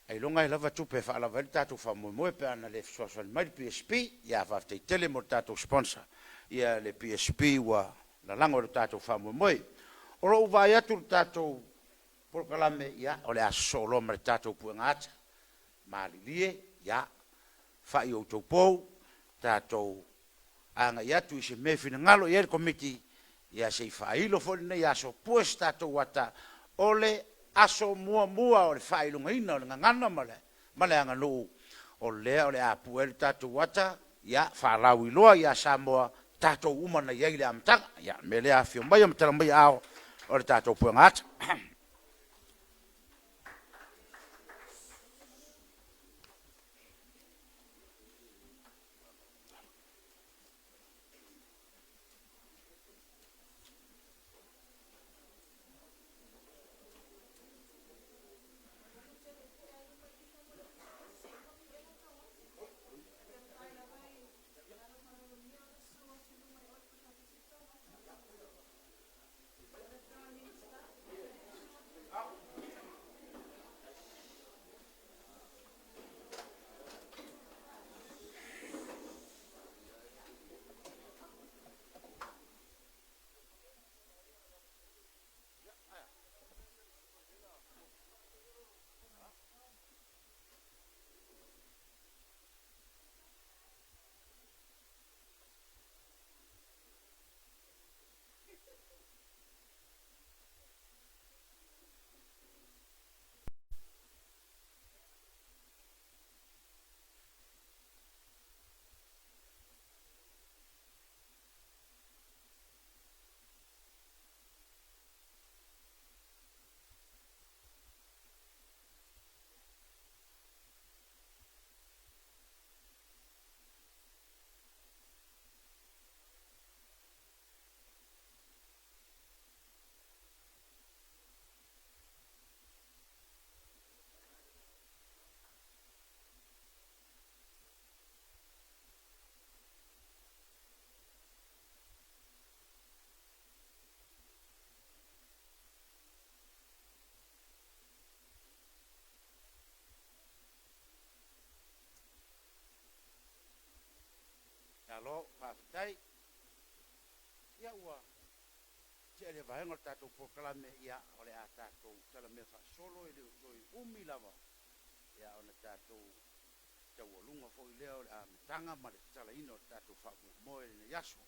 Speaker 3: ailoga e lava tupe e faalava ai le tatou faamoemoe pe ana le fesoasoani mai le BSP. Ia faafetai tele mo le tatou sponsor, ia le BSP ua lalago i le tatou faamoemoe. O lou vaai atu i le tatou polokalame, ia, o le a sosoo loa ma le tatou puega ata. Malilie, ia, fai outou pou, tatou agai atu i se mea e finagalo i ai le Komiti, ia se i faailo foi lenei aso, pue se tatou ata, o le aso muamua o le faailogaina o le gagana ma le aganuu, o lea o le a pue ai le tatou ata, ia faalauiloa ia Samoa, tatou uma na i ai i le amataga. Ia, o le mea lea, afifio maia ma tala mai aao o le tatou puega ata. Malo faafetai. Ia ua tea lea vaega o le tatou polokalame, ia o le a tatou talamea faasolo, e le o toe umi lava ia ona tatou taualuga foi lea o le amataga ma le tatalaina o le tatou faamoemoe i lenei aso.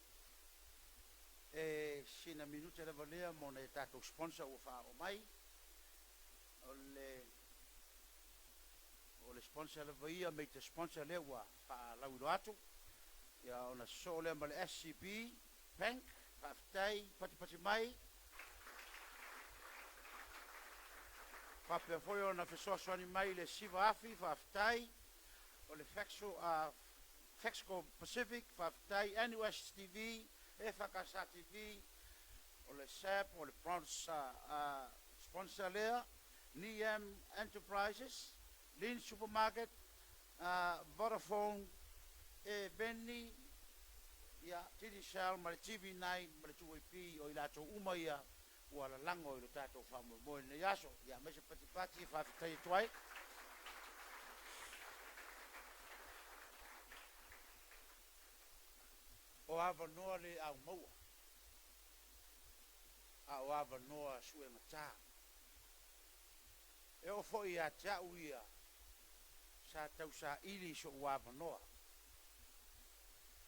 Speaker 3: E sina minute lava lea mo nai a tatou sponsor ua faaoo mai. O le o le sponsor lava ia, major sponsor lea ua faalauiloa atu, ia ona sosoo lea ma le SCB Bank, faafetai patipati mai. Faapea foi ona fesoasoani mai i le 9,000, faafetai. O le Fexco, Fexco Pacific, faafetai. NUS TV, EFKS TV, o le SAP, o le Bronze sponsor lea, NEM Enterprises, Lynn Supermarket, Vodafone, e Veni, ia, Digicel ma le TV9 ma le 2AP, o i latou uma ia ua lalago i lo tatou faamoemoe i lenei aso. Ia, aemaise patipati e faafetai atu ai. O avanoa le au maua. a o avanoa suegata. E oo foi ia te au ia, sa tausaili i so'u avanoa,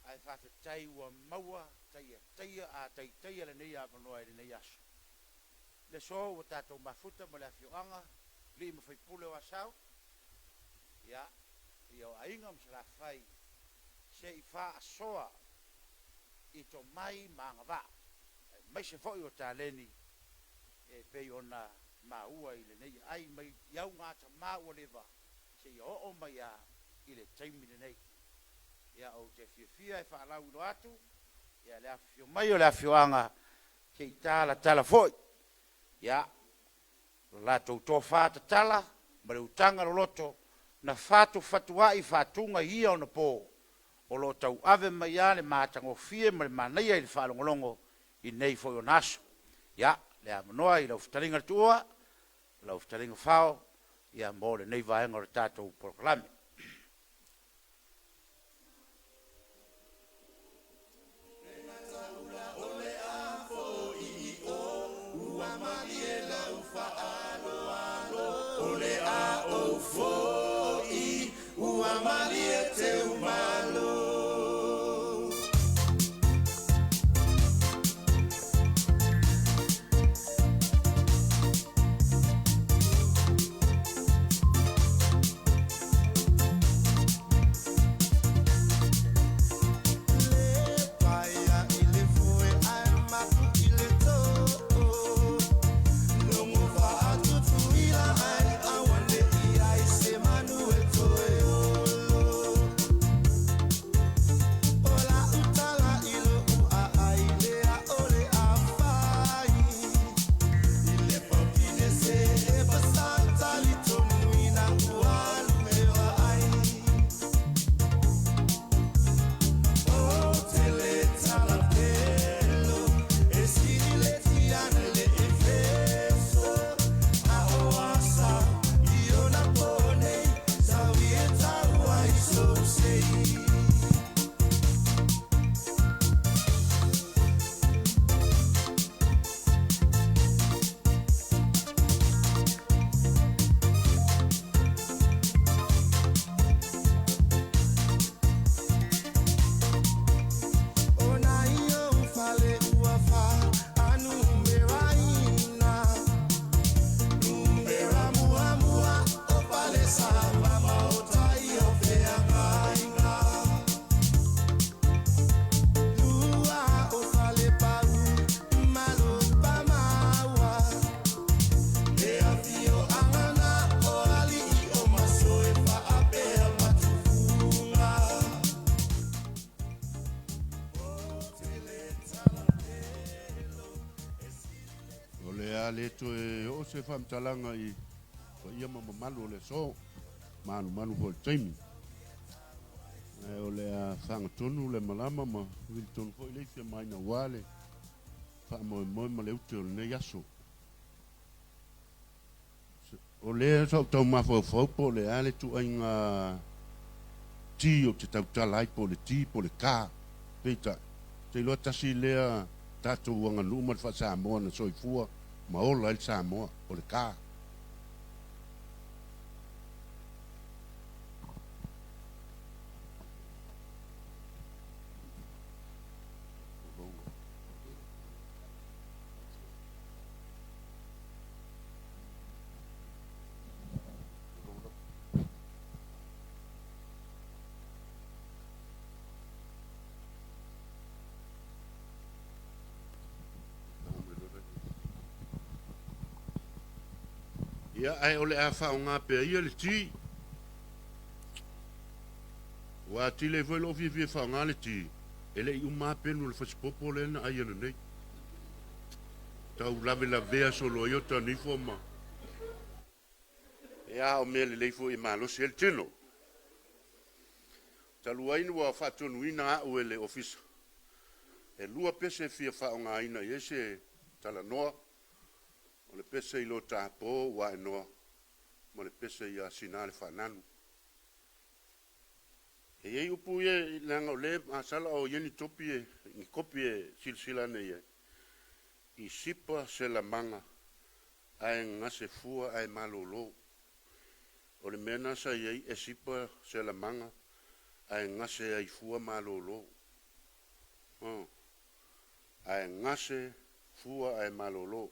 Speaker 3: ae faafetai ua maua taiataia a taitaia lenei avanoa i lenei aso. Le aso ua tatou mafuta ma le afioaga, alii ma faipule o Asau, ia, paia o Aiga ma Salafai, se i faasoa i tomai ma agavaa, aemaise foi o taleni e pei ona maua i lenei aai mai i augatama ua leva seia oo mai a i le taimi lenei. Ia, ou te fiafia e faalauiloa atu ia le afifio mai o le afioaga se i talatala foi ia lo latou tofa tatala ma le utaga loloto na fatufatuai faatuga i ia ona po o lo o tauave mai lava le matagofie ma le manaia i le faalogologo i nei foi ona aso. Ia, le avanoa i lau Fetalaiga Tuua, lau Fetalaiga Fao, ia mo lenei vaega o le tatou polokalame.
Speaker 4: O le a le toe oo se faamatalaga i paia ma mamalu o le aso, manumanu foi i le taimi. Ae o le a fagatonu le malama ma vili tonu foi le ifi a Maina aua le faamoemoe ma le ute o lenei aso. O lea sa ou tau mafaufau po o le a le ituaiga ti ou te tautala ai, po o le ti po o le ka. Peitai, ou te iloa tasi lea tatou aganuu ma le faa-Samoa na soifua ma ola ai le Samoa, o le ka. Ia, ae o le a faaaoga pea ia le ti. Ua atili ai foi lou fiafia e faaaoga le ti, e le i uma lava penu o le fasipopo lea na ai ananei. Tau lavelavea solo ai o ta nifo ma... Ia, o mea lelei foi e malosi ai le tino. Talu ai ua faatonuina au e le Ofisa, e lua pese e fia faaaogaina i ai se talanoa, o le pese i lo tapo ua aenoa ma le pese ia Sina le Faananu. E i ai upu ia, leaga o lea e masala o i ai ni topi e, ni kopi e silasila ane i ai. I sipa se lamaga ae gase fua ae malolo. O le mea lena sa i ai e sipa se lamaga ae gase ai fua malolo. Huh. Ae gase fua ae malolo.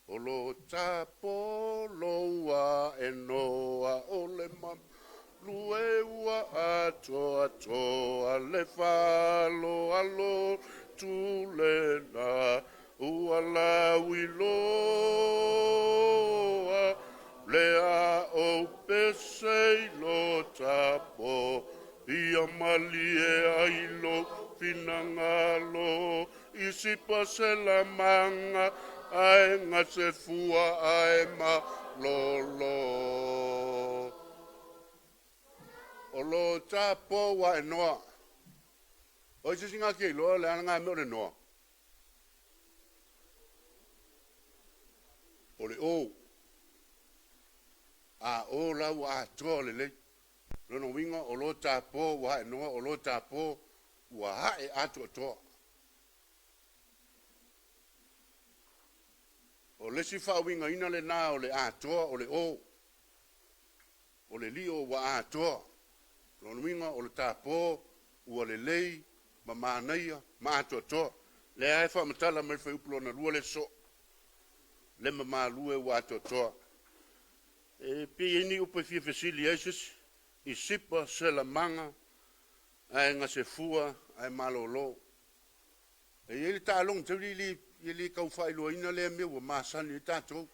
Speaker 4: O lo tapolo ae noa o le mamalu e ua atoatoa le faaaloalo tulena ua lauiloa le a ou pese i lo tapo ia malie ai lou finagalo I sipa se lamaga ae gase fua ae malolo. O lo tapo ua e noa. O ai se isi gake iloa le ana mea o le noa? O le o. A o la ua atoa lelei. Lona uiga o lo tapo ua ae noa, o lo tapo ua ae atoatoa. O le isi faauigaina lena o le atoa o le o. O le lio ua atoa. Lona uiga o le tapo ua lelei ma manaia ma atoatoa. Lea e faamatala mai le fuaiupu lona lua le soo. Le mamalue ua atoatoa. E pei e ni upu e fia fesili ai se isi. I sipa se lamaga ae gasefua ae malolo. E i ai le taaloga tauli e le tau faailoaina lea mea ua masani ai tatou.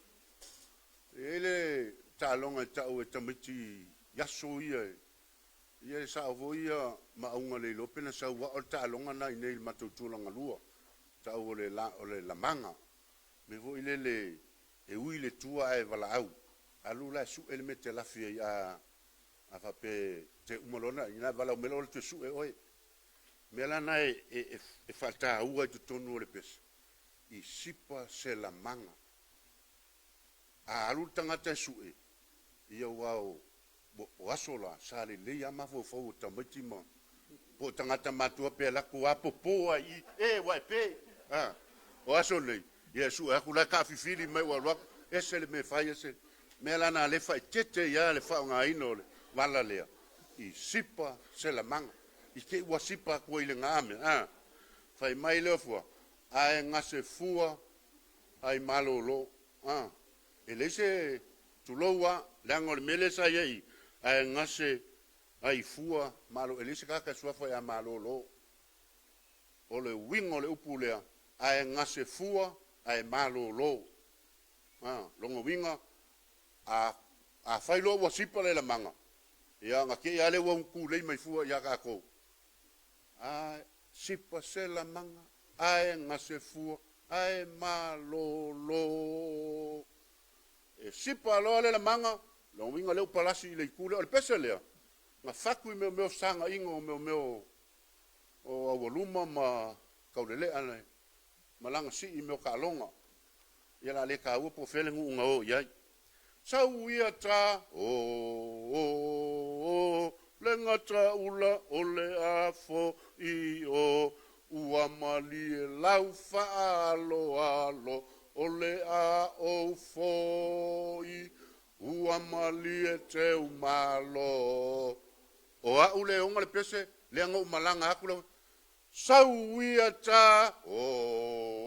Speaker 4: E i ai le taaloga e tau e tamaiti i aso ia, ia e sao foi ia maauga le iloa pe na sau ao le taaloga na i inei i le matou tulaga lua, tau o le, o le lamaga. Mea foi lele e ui le tua ae valaau, alu la e sue le mea e te lafi ai a A faapea te uma loa ona ina valaau mai loa toe sue oe. Mea la na e faataua i totonu o le pese, i sipa se lamaga. A alu le tagata e sue, ia aua o aso la, sa lelei lava mafaufau o tamaiti ma po o tagata matutua pe alu atu a popo lava i i, e ua e pe. A, o aso nei, ia e sue atu la e taafifili mai ua alu atu, ese le mea e fai, ese mea la na le faaeteete ai lava le faaaogaina o le vala lea, i sipa se lamaga. I te i ua sipa atu ai i le na mea, a, fai mai lea o fua, ae gase fua ai malolo. A, e leai se, tulou lava, leaga o le mea lea sa i ai i i, ae gase ai fua malo, e leai se tagata e suafa ia malolo. O le uiga o le upu lea, ae gase fua ae malolo. A, lona uiga, a, afai loa ua sipa le lamaga, ia ona te i lava lea ua tulei mai fua ia tatou. A sipa se lamaga, ae gase fua, ae malolo. E sipa loa le lamaga, lona uiga lea ua palasi i le itu lea. O le pese lea, na fatu i mea o fesagaina o mea o o aualuma ma taulelea ma laga sii i mea o taaloga. Ia la le taua po o fea le nuu na o i ai. Sau ia ta o o o le gataula o le afo i o ua malie lau faaaloalo o le a ou foi ua malie teumalo. O au le ona le pese lea na ou malaga atu la sau ia ta o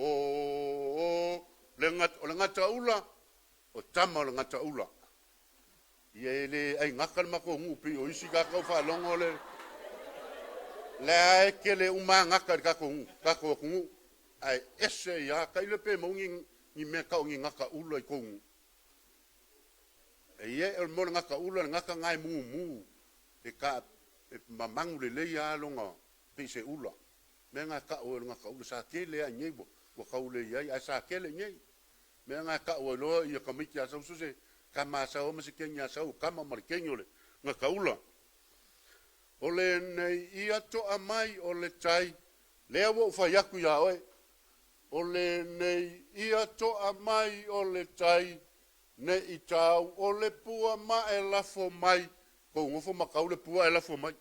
Speaker 4: o o le gat, o le gataula o tama o le gataula. Ia e le ai gata le matou nuu pei o isi tatou faalogo le lea e kele uma gata i le tatou nuu, tatou atunuu. Ae ese ia tailo pe maua ni mea tau ni gata ula i tou nuu. E ia o le mea o le gata ula, le gata na e mumu e ka e mamanu lelei lava lona pei se ula. Mea na e tau ai o le gata ula sa tele lava i inei ua tau le i ai ae sa tele i inei. Mea na e tau ai loa ia tamaiti a sau so se tama a sau ma se teine a sau o tama ma le teine o le gata ula. O lenei ia toa mai o le tai, lea ua ou fai atu iā oe. O lenei ia toa mai o le tai, ne i tau o le pua ma e lafo mai. Tou nofo ma tau le pua ae lafo mai.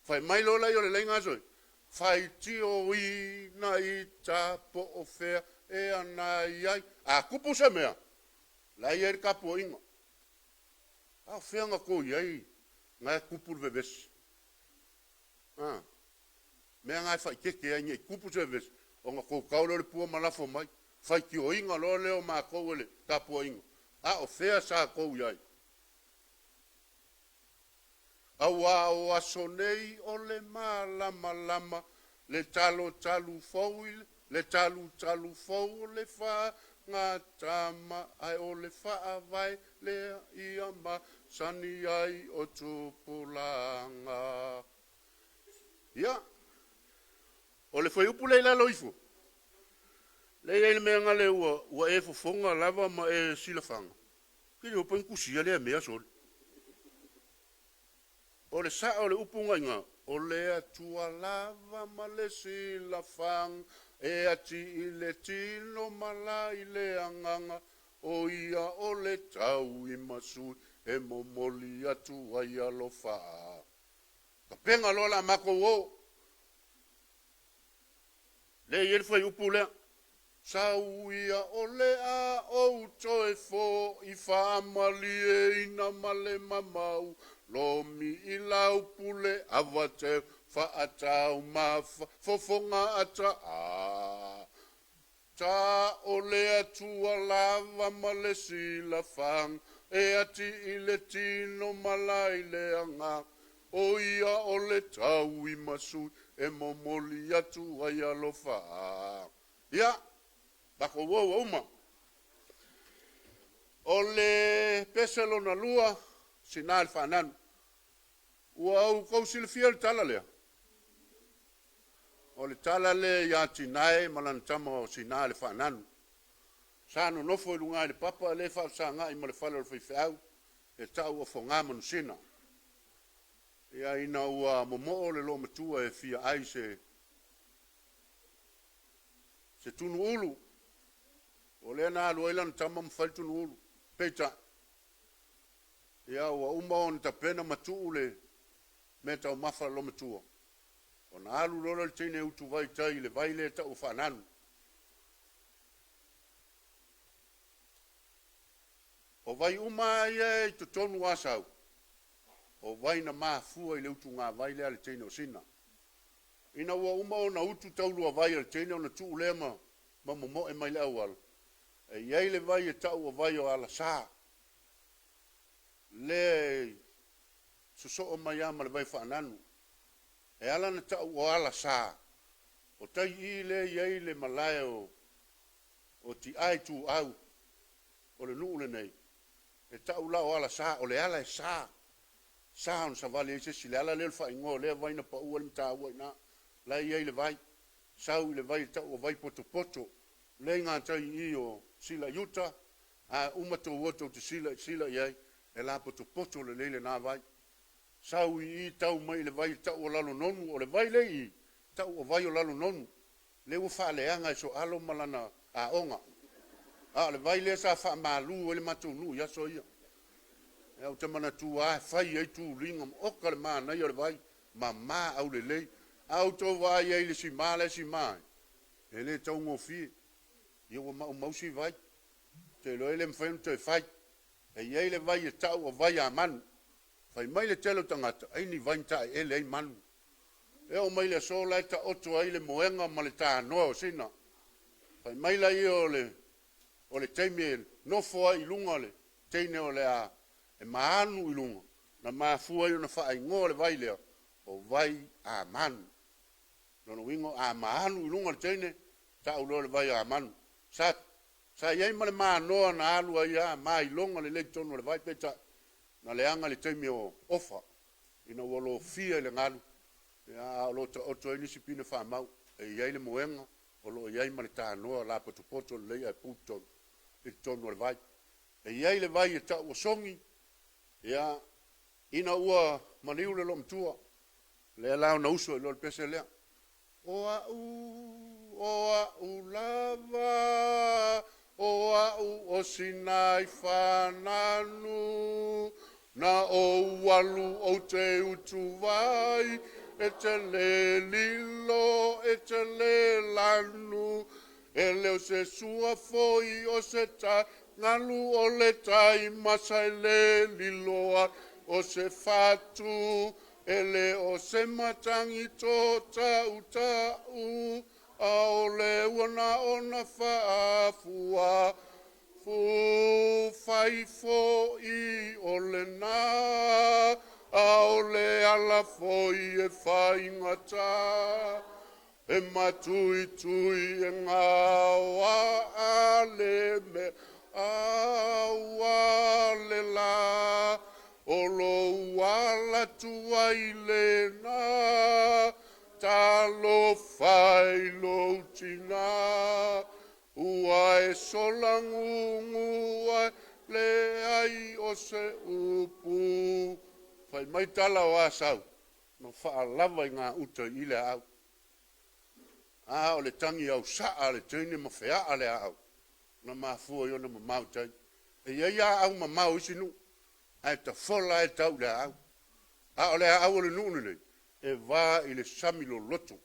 Speaker 4: Fai mai loa laia o le laina aso e, faitioina i ta po o fea E ana i ai. A tupu se mea, la e i ai le tapuaiga. A o fea na tou i ai na e tupu le vevesi? A mea na e faaitete ai nei tupu se vevesi, ona tou tau lea o le pua ma lafo mai. Faitioina loa lea o matou e le tapuaiga, a o fea sa tou i ai? Aua o aso nei o le malamalama, le talotalu fou i le talutalu fou o le fagatama, ae o le faavae lea ia masani ai o tupulaga. Ia, o le fuaiupu lea i lalo ifo, lea e i ai le mea lea ua e fofoga lava ma e silafaga, ke le iloa pe na tusia lea mea sole. O le sao o le upu na iga, o le Atua lava ma le silafaga, e ati i le tino ma la i le agaga, o ia o le tauimasui e momoli atu ai alofa. Tapena loa la matou o. Lea e i ai le fuaiupu lea. Sau ia o le a ou toe fo'i faamalieina ma le mamau lomi i lau pule avateu faataumafa fofoga ata a ta o le Atua lava ma le silafaga e ati i le tino ma la i le agaga o ia o le tauimasui e momoli atu ai alofa. Ia, matou o ua uma. O le pese lona lua, sina le faananu. Ua outou silafia le tala lea? O le tala lea ia Tinae ma lana tama o Sina le faananu. Sa nonofo i luga i le papa lea e faafesagai ma le fale o le faifeau e tau o Foga Manusina. Ia ina ua momoo le loomatua e fia ai se tunu ulu, o lea na alu ai lana tama ma fai le tunu ulu. Peitai, ia ua uma ona tapena ma tuu le mea taumafa a le loomatua, ona alu loa lea o le teine e utuvai i tai i le vai lea e tau o Faananu. O vai uma lava ia e i totonu o Asau, o vai na mafua i le utugavai lea a le teine o Sina. Ina ua uma ona utu tauluavai a le teine ona tuu lea ma momoe mai le auala, e i ai le vai e tau o vai o Alasa, lea e sosoo mai lava ma le vai Faananu. E ala ona tau o Alasa, o tai i lea e i ai le malae o Tiai Tuau o le nuu lenei, e tau la o Alasa, o le ala e sa, sa ona savali ai se isi. Le ala lea o le faaigoa o lea vai na pau ai le mataua i ina, la e i ai le vai, sau i le vai e tau o vai potopoto, lea i gatai i i o Sila i uta, a uma tou o tou te sila, sila i ai, e lapotopoto lelei lena vai. Sau i i tau mai i le vai e tau o Lalononu, o le vai lea i i, tau o vai o Lalononu, lea ua faaleaga e Soalo ma lana aoga. A o le vai lea sa faamalu ai le matou nuu i aso ia. Ia ou te manatua lava e fai ai tuliga ma oka le manaia o le vai, mama aulelei. A outou vaai ai i le sima la e sima ai, e le taugofie. Ia ua maumau si vai. Ou te iloa e le mafai ona toe fai. E i ai le vai e tau o vai a manu. Fai mai le tele o tagata, ai ni vai na taeele ai manu. E oo mai le aso la e taoto ai le moega ma le tanoa o Sina. Fai mai laia o le o le taimi e nofo ai i luga le teine o le a e maanu i luga, na mafua ai ona faaigoa le vai lea o vai a manu. Lona uiga a maanu i luga le teine, tau loa le vai a manu. Sa Sa i ai ma le manoa na alu ai a mailoga lelei totonu o le vai, peitai, na leaga i le taimi o ofa, ina ua lofia i le galu, a o lo o taoto ai nisi pine faamau, e i ai le moega, o lo o i ai ma le tanoa lapotopoto lelei ae pu totonu, i totonu o le vai. E i ai le vai e tau o Sogi, ia, ina ua maliu le loomatua, lea la ona uso ai loa le pese lea. O a'u, o a'u lava, o a'u o Sinai fananu, na ou alu ou te utuvai, e te le lilo, e te le lanu. E le o se sua foi o se tai galu o le tai masa e le lilo ai o se fatu. E le o se matagi to ta'uta'u, a o le ua na ona fa'afua fufai fo'i o lenā, a o le ala foi e faigata, e matuitui e gaoa le mea aua le la, o lou ala tuai lenā, talofa i lou tinā, ua e solagugu ai, leai o se upu. Fai mai tala o Asau, na faalava i gauta i le aau. A o le tagi ausaa a le teine ma feaa le aau, na mafua ai ona mamao i tai. E i ai aau mamao i isi nuu, ae tafola lava e tau i le aau. A o le aau o le nuu lenei, e va i le sami loloto.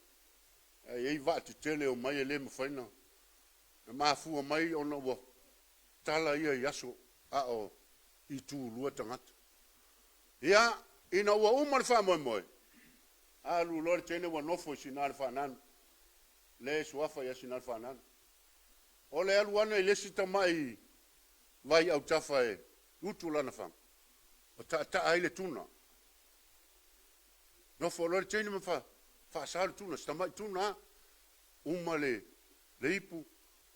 Speaker 4: Ae i ai vaa tetele e omai e le mafai ona mafua mai ona ua tala ia i aso a o itulua tagata. Ia, ina ua uma le faamoemoe, alu loa le teine ua nofo i Sina le Faananu, lea e suafa ia Sina le Faananu. O le alu ane i le isi tamai vai autafa e utu lana faga, o taataa ai le tuna. Nofo loa le teine ma faasa le tuna, si tamai tuna lava. Uma le ipu,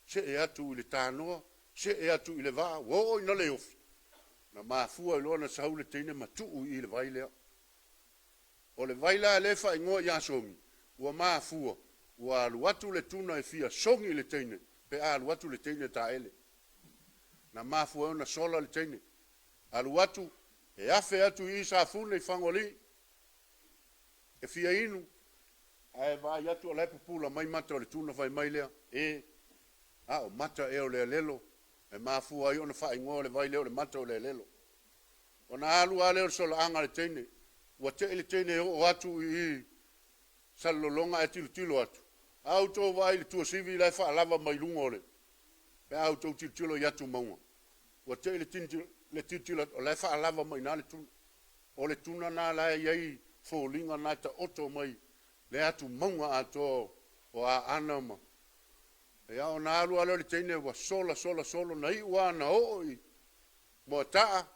Speaker 4: see atu i le tanoa, see atu i le vaa, ua oo ina le ofi, na mafua ai loa ona sau le teine ma tuu i i le vai lea. O le vai la lea e faaigoa ia Sogi, ua mafua, ua alu atu le tuna e fia sogi i le teine, pe a alu atu le teine e taele. Na mafua ai ona sola le teine, alu atu, e afe atu i i Safune i Fagoalii, e fia inu, ae vaai atu o la e pupula mai mata o le tuna fai mai lea, e, a o mata ea o le alelo, e mafua ai ona faaigoa o le vai lea o le mata o le alelo. Ona alu lava lea o le solaaga a le teine, ua tei le teine e oo atu i i Salelologa ae tilotilo atu, a outou vaai i le tuasivi la e faalava mai luga o le, pe a outou tilotilo i atumauga, ua tei le le tilotilo atu, o la e faalava mai i ina le tuna. O le tuna lena la e i ai foliga na e taoto mai le atumauga atoa o Aana ma, ia ona alu lava lea o le teine ua sola sola solo, na iu lava na oo i Moataa,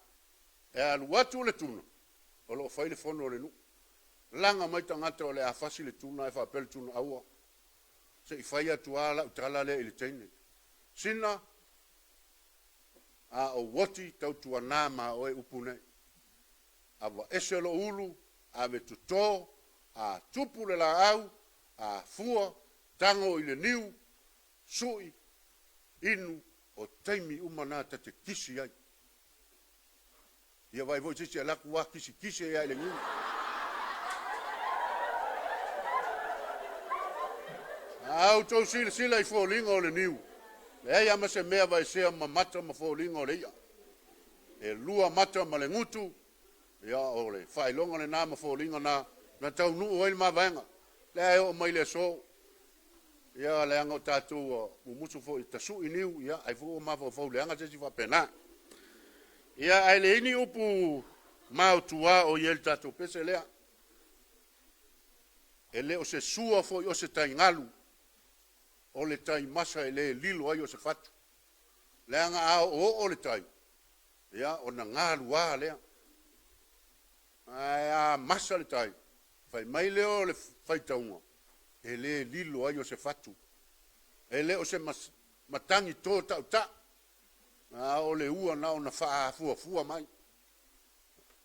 Speaker 4: e alu atu le tuna, o lo o fai le fono a le nuu. Laga mai tagata o le a fasi le tuna ae faapea le tuna, aua, se i fai atu lava lau tala lea i le teine. Sina, a ou oti tautuana ma oe upu nei. Aveese lou ulu, ave toto, a tupu le laau, a fua, tago i le niu, sui, inu, o taimi uma na ta te kisi ai. Ia vaai foi se isi e alu atu ua kisikisi ai lava i le niu. A outou silasila i foliga o le niu, leai lava ma se mea vaesea ma mata ma foliga o le i'a. E lua mata ma le gutu, ia o le faailoga lena ma foliga na na taunuu ai le mavaega. Lea e oo mai le aso, ia leaga o tatou ua mumusu foi e tasui niu, ia ai foi ua mafaufau leaga se isi faapena. Ia ae leai ni upu maotua o i ai le tatou pese lea. E le o se sua foi o se taigalu, o le taimasa e le lilo ai o se fatu. Leaga a oooo le tai, ia ona galua lea. Ae a masa le tai, fai mai lea o le faitauga, e le lilo ai o se fatu. E le o se matagi to ta'uta'u, a o le ua na ona faaafuafua mai.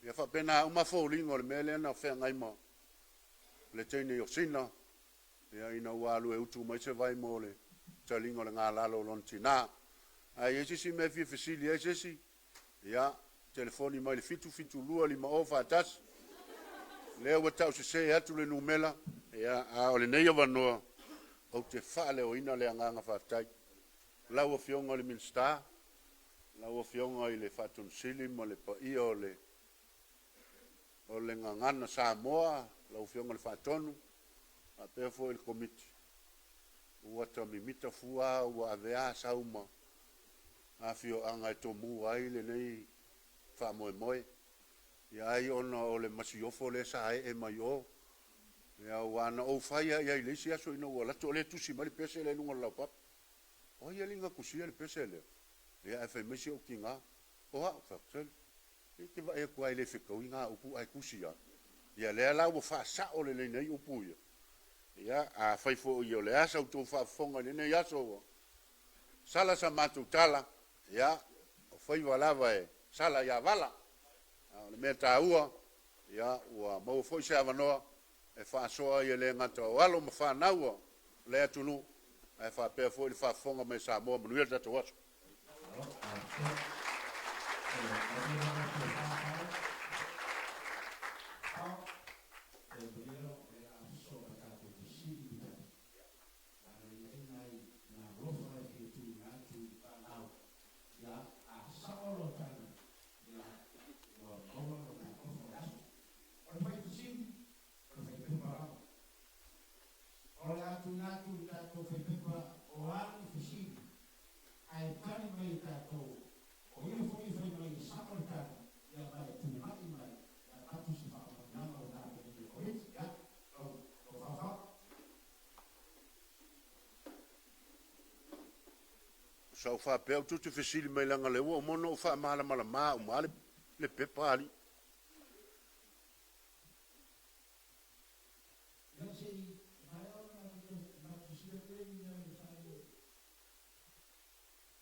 Speaker 4: Ia faapena uma foliga o le mea lea na feagai ma le teine o Sina, ia ina ua alu e utu mai se vai mo le taliga o le galalo o lona tinā. A i ai se isi mea e fia fesili ai se isi, ia, telefoni mai i le 772 50 41, lea ua tau sese atu le numera, ia, a o lenei avanoa, ou te faaleoina le agaga faafetai. Lau Afioga i le Minisita, lau Afioga i le Faatonusili ma le paia o le o le Gagana Samoa, lau Afioga i le Faatonu, faapea foi le Komiti. Ua ta mimita fua ua avea sau ma afioaga e tomu ai lenei faamoemoe. Ia ai ona o le masiofo lea sa ee mai o, ia aua na ou fai lava i ai i le isi aso ina ua alu atu o lea e tusi mai le pese lea i luga o le laupapa. O ai alii na tusia le pese lea? Ia ae fai mai si ou tina, o au. Fai atu, sole, e te vaai atu lava e le fetaui na upu ae tusi lava. Ia lea la ua faasao lelei nei upu ia. Ia, afai foi o le a sa outou faafofoga i lenei aso ua sala sa matou tala, ia, o faiva lava e sala ia vala. A o le mea taua, ia, ua maua foi se avanoa e faasoa ai e le gata o alo ma fanau a le atunuu, ae faapea foi le faafofoga mai a Samoa. Manuia le tatou aso.
Speaker 3: O le a tuuina atu i tatou faipepa o a ni fesili ae tali mai e tatou, o ia foi e fai mai e sao le tali, ia ma e tulai mai e avatu se faamanuiaga ua tapenaina e le Komiti. Ia, lau Faufau.
Speaker 4: Sa ou faapea ou te fesili mai leaga o lea ua uma ona ou faamalamalama uma le pepa a alii.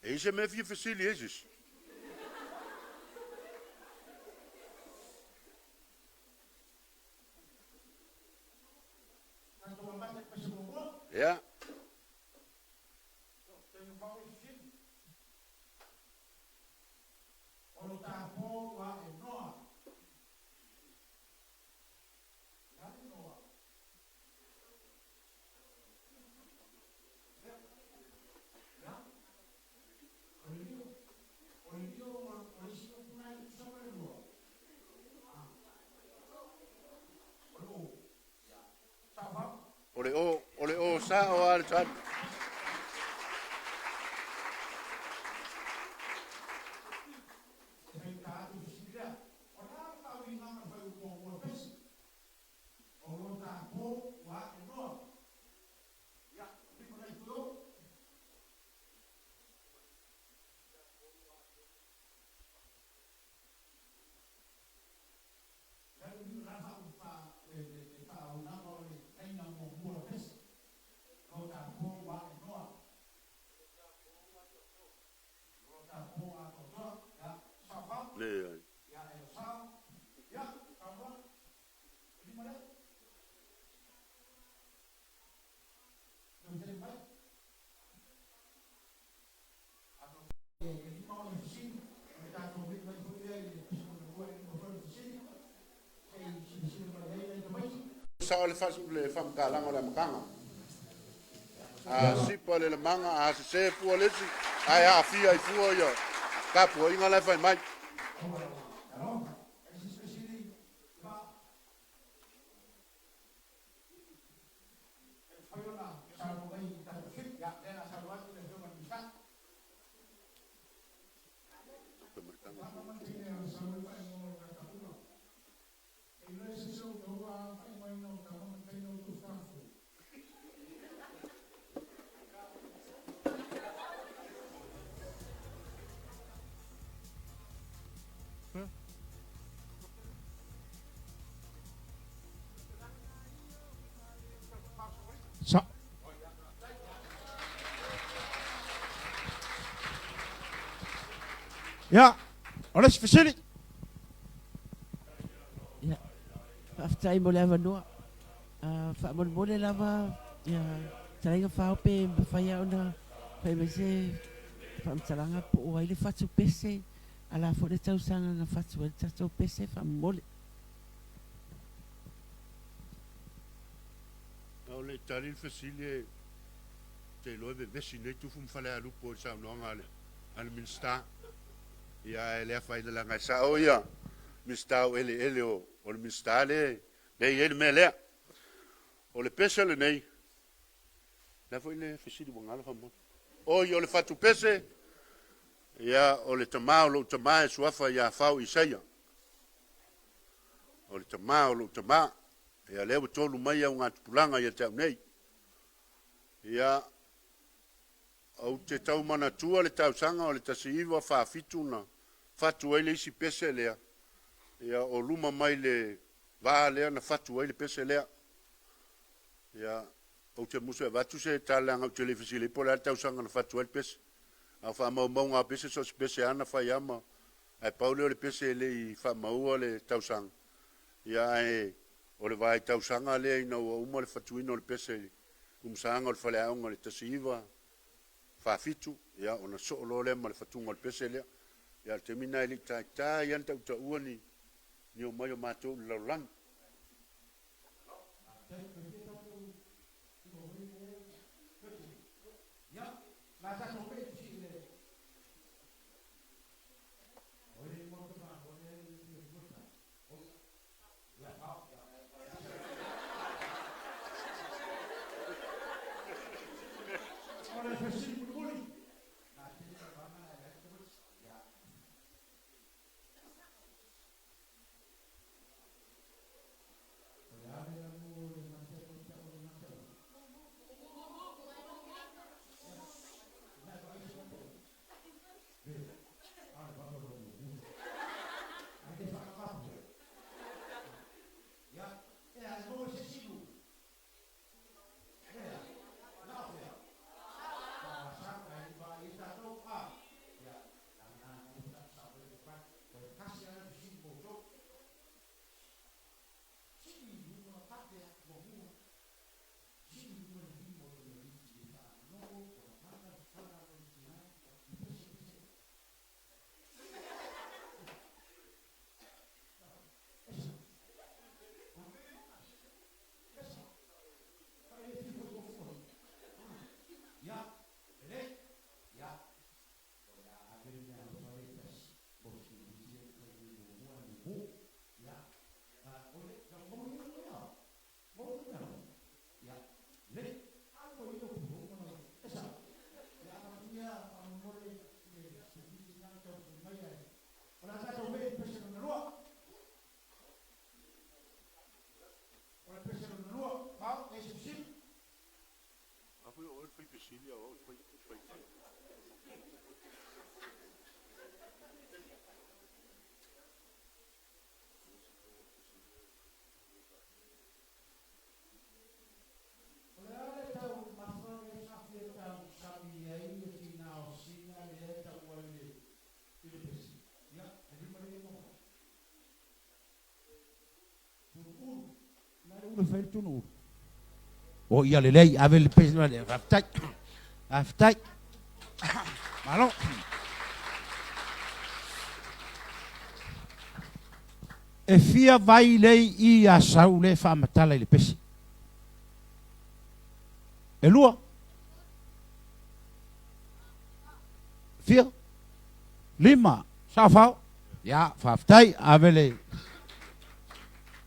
Speaker 4: E i ai se mea e fia fesili ai se isi? Ia. O le o, o le o sao lava le tali. Leai. Sao le faamatalaga o le amataga. A sipa le lamaga, a sese fua le isi, ae aafia ai fua ia tapuaiga la e fai mai.
Speaker 3: Ia, o le isi fesili.
Speaker 6: Ia, faafetai mo le avanoa. Uh, faamolemole lava, ia, fetalaiga Fao pe mafai lava ona fai mai se faamatalaga po o ai le fatu pese, a la foi le tausaga na fatu ai le tatou pese faamolemole.
Speaker 4: A o le i tali le fesili e te iloa e vevesi nei Tufu ma Falealupo i le saunoaga a le Minisita. Ia ae le afaina leaga e sao ia Minisita o eleele o le Minisita lea e i ai le mea lea. O le pese lenei, Le a foi le fesili ua galo faamolemole. Oi, o le fatupese, ia, o le tama o lou tama e suafa ia Fao Isaia. O le tama o lou tama. Ia, lea ua tolu mai augatupulaga ia te au nei. Ia, ou te tau manatua le tausaga o le 1947 na fatu ai le isi pese lea, ia, o luma mai le va lea na fatu ai le pese lea. Ia, Ou te musu e avatu se tala leaga ou te le i fesili ai po o le a le tausaga na fatu ai le pese. A o faamaumauga a pese so o se pese lava na fai lava ma ae pau lea o le pese e le i faamaua le tausaga. Ia ae o le vaitausaga lea ina ua uma le fatuina o le pese i le umusaga o le faleaoga i le 1947, ia ona soo loa lea ma le fatuga o le pese lea. Ia o le taimi lena e le i taitai lava ona tautaua ni ni omai o matou i le lalolagi. A foi o oe le fai fesili a o au le fai tali.
Speaker 3: O le a le taumafa lea sa fia tausami ai le tina o Sina lea e tau ai i le pese? Ia, le lima lea i maua. Tunu ulu. O le a le ulu e fai ai le tunu ulu? O ia lelei, ave le pese lea. Faafetai. Faafetai. Malo. E fia vai lei i Asau le faamatala i le pese? E lua. Fia? Lima. Sao fao? Ia, faafetai. Ave le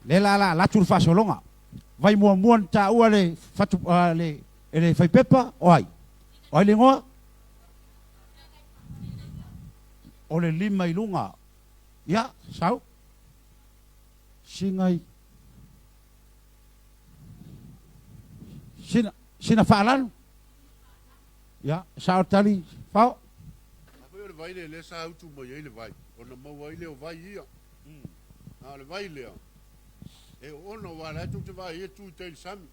Speaker 3: le la la latu le faasologa. Vai muamua na taua le fatu le e le faipepa o ai? O ai le igoa? O le lima i luga. Ia, sau. Singai. Sina, sina faalalo. Ia, sao tali, fao.
Speaker 4: A foi o le vai lea lea sa utu mai ai le vai, ona maua ai lea o vai ia. A o le vai lea, e oona aua o la e tou te vaai ai e tu i tai i le sami.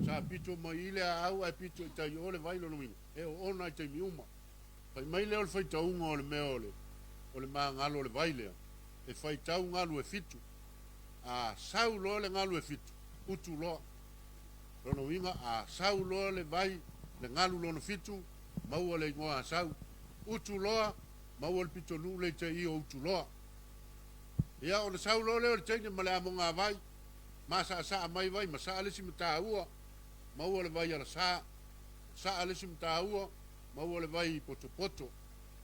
Speaker 4: Sa pito mai i le aau ae pito i tai o le vai lona uiga, e oona i taimi uma. Fai mai lea o le faitauga o le mea o le, o le magalo o le vai lea, e faitau galu e fitu. A sau loa le galu e fitu, utu loa. Lona uiga, a sau loa le vai, le galu lona fitu, maua le igoa Asau. Utu loa, maua le pitonuu lea i tai i o Utuloa. Ia, ona sau loa lea o le teine ma le amoga vai, masaasaa mai vai, masaa le isi mataua, maua le vai alasa. Masaa le isi mataua, maua le vai potopoto.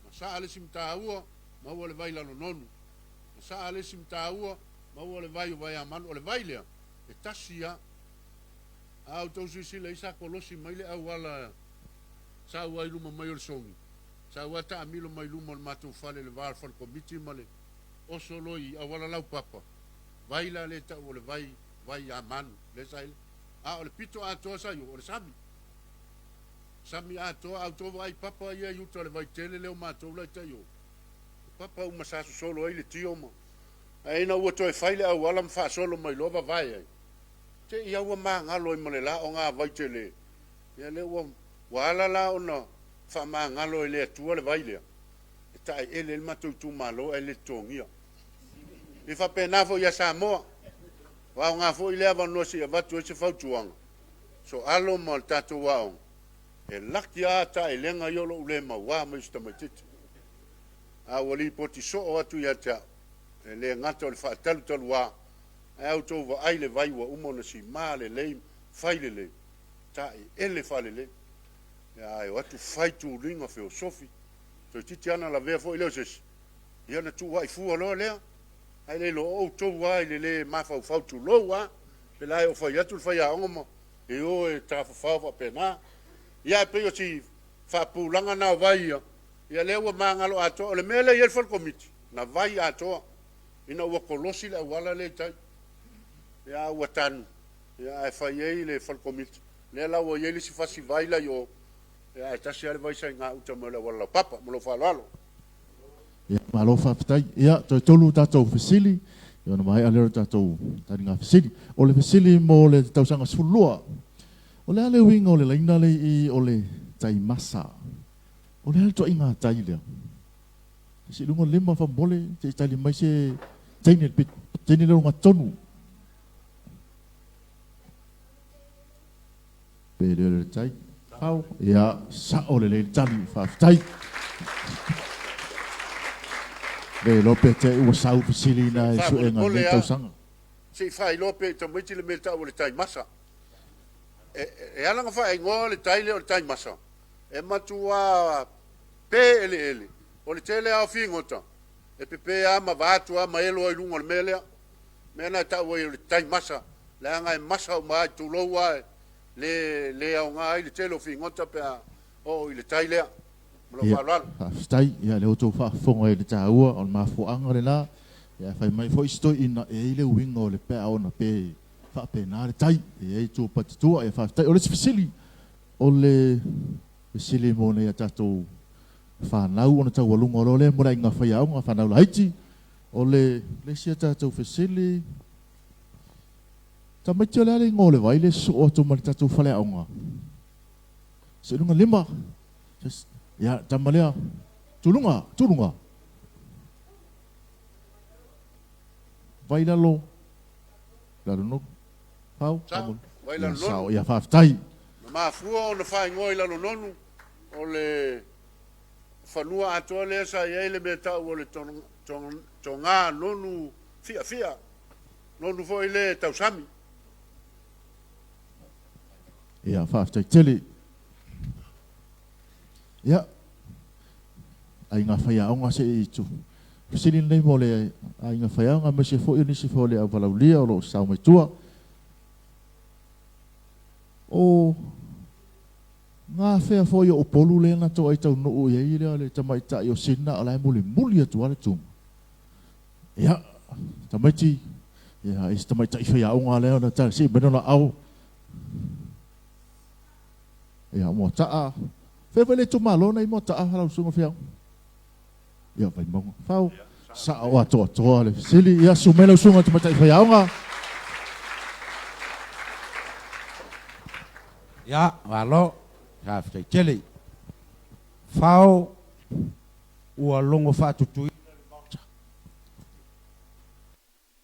Speaker 4: Masaa le isi mataua, maua le vai lalononu. Masaa le isi mataua, maua le vai o Vaiamanu. O le vai lea, e tasi lava. A outou silasila i ai sa kolosi mai le auala sa auai i luma mai o le sogi, sa auai taamilo mai luma o le matou fale i le va o le fale komiti ma le oso loa i auala laupapa, vai la lea e tau o le vai, vai a manu, lea sa i ai. A o le pito atoa sa i o, o le sami. Sami atoa, a outou vaai i papa ia i uta o le vaitele lea o matou la i tai o, o papa uma sa sosolo ai le tio ma, ae ina ua toe fai le auala ma faasolo mai loa vavae ai, te i a ua magalo ai ma le la o ga vai tele, ia lea ua, ua ala la ona faamagalo e le Atua le vai lea, e taeele ai le matou itumalo ae le totogia. E faapena foi ia Samoa, ua aoga foi lea avanoa se i avatu ai se fautuaga, so alo ma le tatou aoga, e laki lava taelega ia o lou le mauā mai o si tamaitiiti. A ua lipoti soo atu ia te au, e le gata o le faatalutaluā, ae a outou vaai i le vai ua uma ona simā lelei ma fai lelei, taeele faalelei. Ia ae o atu fai tuliga feosofi, toeitiiti lava ona lavea foi lea o se isi, ia ona tuuai fua loa lea. Ae le iloa o outou lava i le le mafaufau tulou lava, pe la e oo fai atu le faiaoga ma e o e tafafao faapena. Ia ae pei o si faapupulaga na o vai ia, ia lea ua magalo atoa. O le mea lea e i ai le fale komiti, na vai atoa ina ua kolosi le auala lea i tai. Ia a ua tanu, ia ae fai ai le fale komiti. Lea la ua i ai le isi fasi vai la i o, ia ae tasi lava le vai sa i gauta mai o le auala laupapa. Ma lou faaaloalo.
Speaker 7: Ia, malo faafetai. Ia, toe tolu tatou fesili, ia ona maea lea o le tatou taliga fesili. O le fesili mo le tausaga 12, o le a le uiga o le laina lea i i o le tai masa? O le a le ituaiga tai lea? Se i luga o le lima faamolemole se i tali mai se teine le pito, teine le ogatotonu. Pe le o le tai. Fao. Ia, sao lelei le tali, faafetai. Le iloa pe te i ua sau fesili ina e suega i lenei tausaga.
Speaker 4: Se i faailoa pea i tamaiti le mea e tau o le tai masa. E ala ona faaigoa le tai lea o le tai masa, e matua pe eleele, o le tele lava o figota, e pepe lava ma vaatu lava ma elo ai i luga o le mea lea. O le mea lena e tau ai o le tai masa, leaga e masa uma lava, tulou lava, e le aoga ai le tele o figota pe a oo i le tai lea. Ma lou
Speaker 7: Ia,
Speaker 4: faaaloalo.
Speaker 7: faafetai. Ia, lea ua outou faafofoga i le taua o le mafuaaga lena. Ia, e fai mai foi si toeaina, e i ai le uiga o le pe'a ona pe faapena le tai. E i ai tua patatua. Ia, faafetai. O le isi fesili, o le fesili mo nai a tatou fanau ona taualuga loa lea mo le aiga faiaoga, fanau laiti. O le isi a tatou fesili, tamaiti o le a le igoa o le vai lea e sosoo atu ma le tatou faleaoga? Seiloga lima. Ia, tama lea. Tuluga, tuluga. Vai lalo. Lalo nonu. Pau.
Speaker 4: Sao, vai
Speaker 7: Ia,
Speaker 4: lalo nonu.
Speaker 7: sao. Ia, faafetai.
Speaker 4: Na mafua ona faaigoa i lalo nonu o le fanua atoa lea sa i ai le mea tau o le toga nonu fiafia, nonu foi le tausami.
Speaker 7: Ia, faafetai tele. Ia, aiga faiaoga se i tu. Fesili lenei mo le aiga faiaoga aemaise foi o nisi foi o le auvalaulia o lo o sao mai tua. O gafea foi o Upolu lea na toai taunuu i ai le tamaitai o Sina o la e mulimuli atu lava le tuma. Ia, tamaiti, ia, i se tamaitai faiaoga lea ona tala sii mai lona ao. Ia, Moataa. Fea foi le itumalo nei Moataa lau susuga Fiaoga? Ia, Vaimauga. Fau, sao atoatoa le fesili. Ia, susu mai lau susuga tamaitai faiaoga.
Speaker 3: Ia, malo, faafetai tele. Fao ua logo faatutuina le Maota.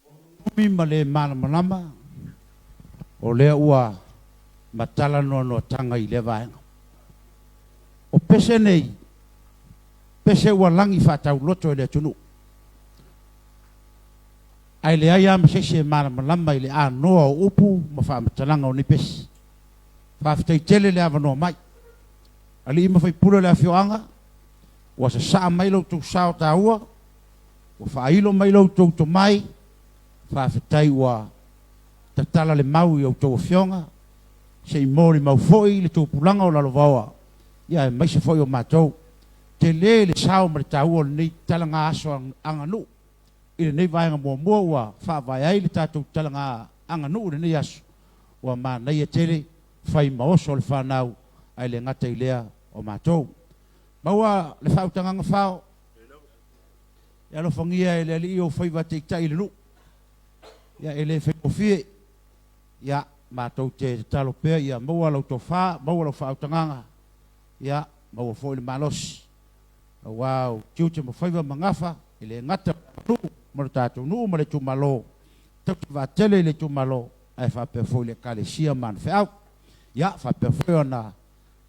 Speaker 3: O le umi ma le malamalama, o lea ua matala noanoataga i lea vaega. O pese nei, pese ua lagi faatauloto e le atunuu, ae leai lava ma se isi e malamalama i le anoa o upu ma faamatalaga o nei pese. Faafetai tele le avanoa mai. Alii ma faipule o le afioaga, ua sasaa mai lo outou sao taua, ua faailo mai lo outou tomai, faafetai ua tatala le mau i a outou afioga. Se i molimau foi le tupulaga o Lalovaoa, ia aemaise foi o matou. Tele le sao ma le taua o lenei talaga aso aganuu. I lenei vaega muamua ua faavae ai le tatou talaga aganuu i lenei aso, ua manaia tele, fai ma oso le fanau ae le gata i lea o matou. Maua le faautagaga fao, e alofagia e le Alii ou faiva taitai i le nuu. Ia e le faigofie. Ia matou te tatalo pea ia maua lau tofa, maua lau faautagaga, ia maua foi le malosi aua ou tiute ma faiva ma gafa e le gata o le aganuu ma lo tatou nuu ma le itumalo, tausi vaatele i le itumalo ae faapea foi le Ekalesia ma ana feau. Ia faapea foi ona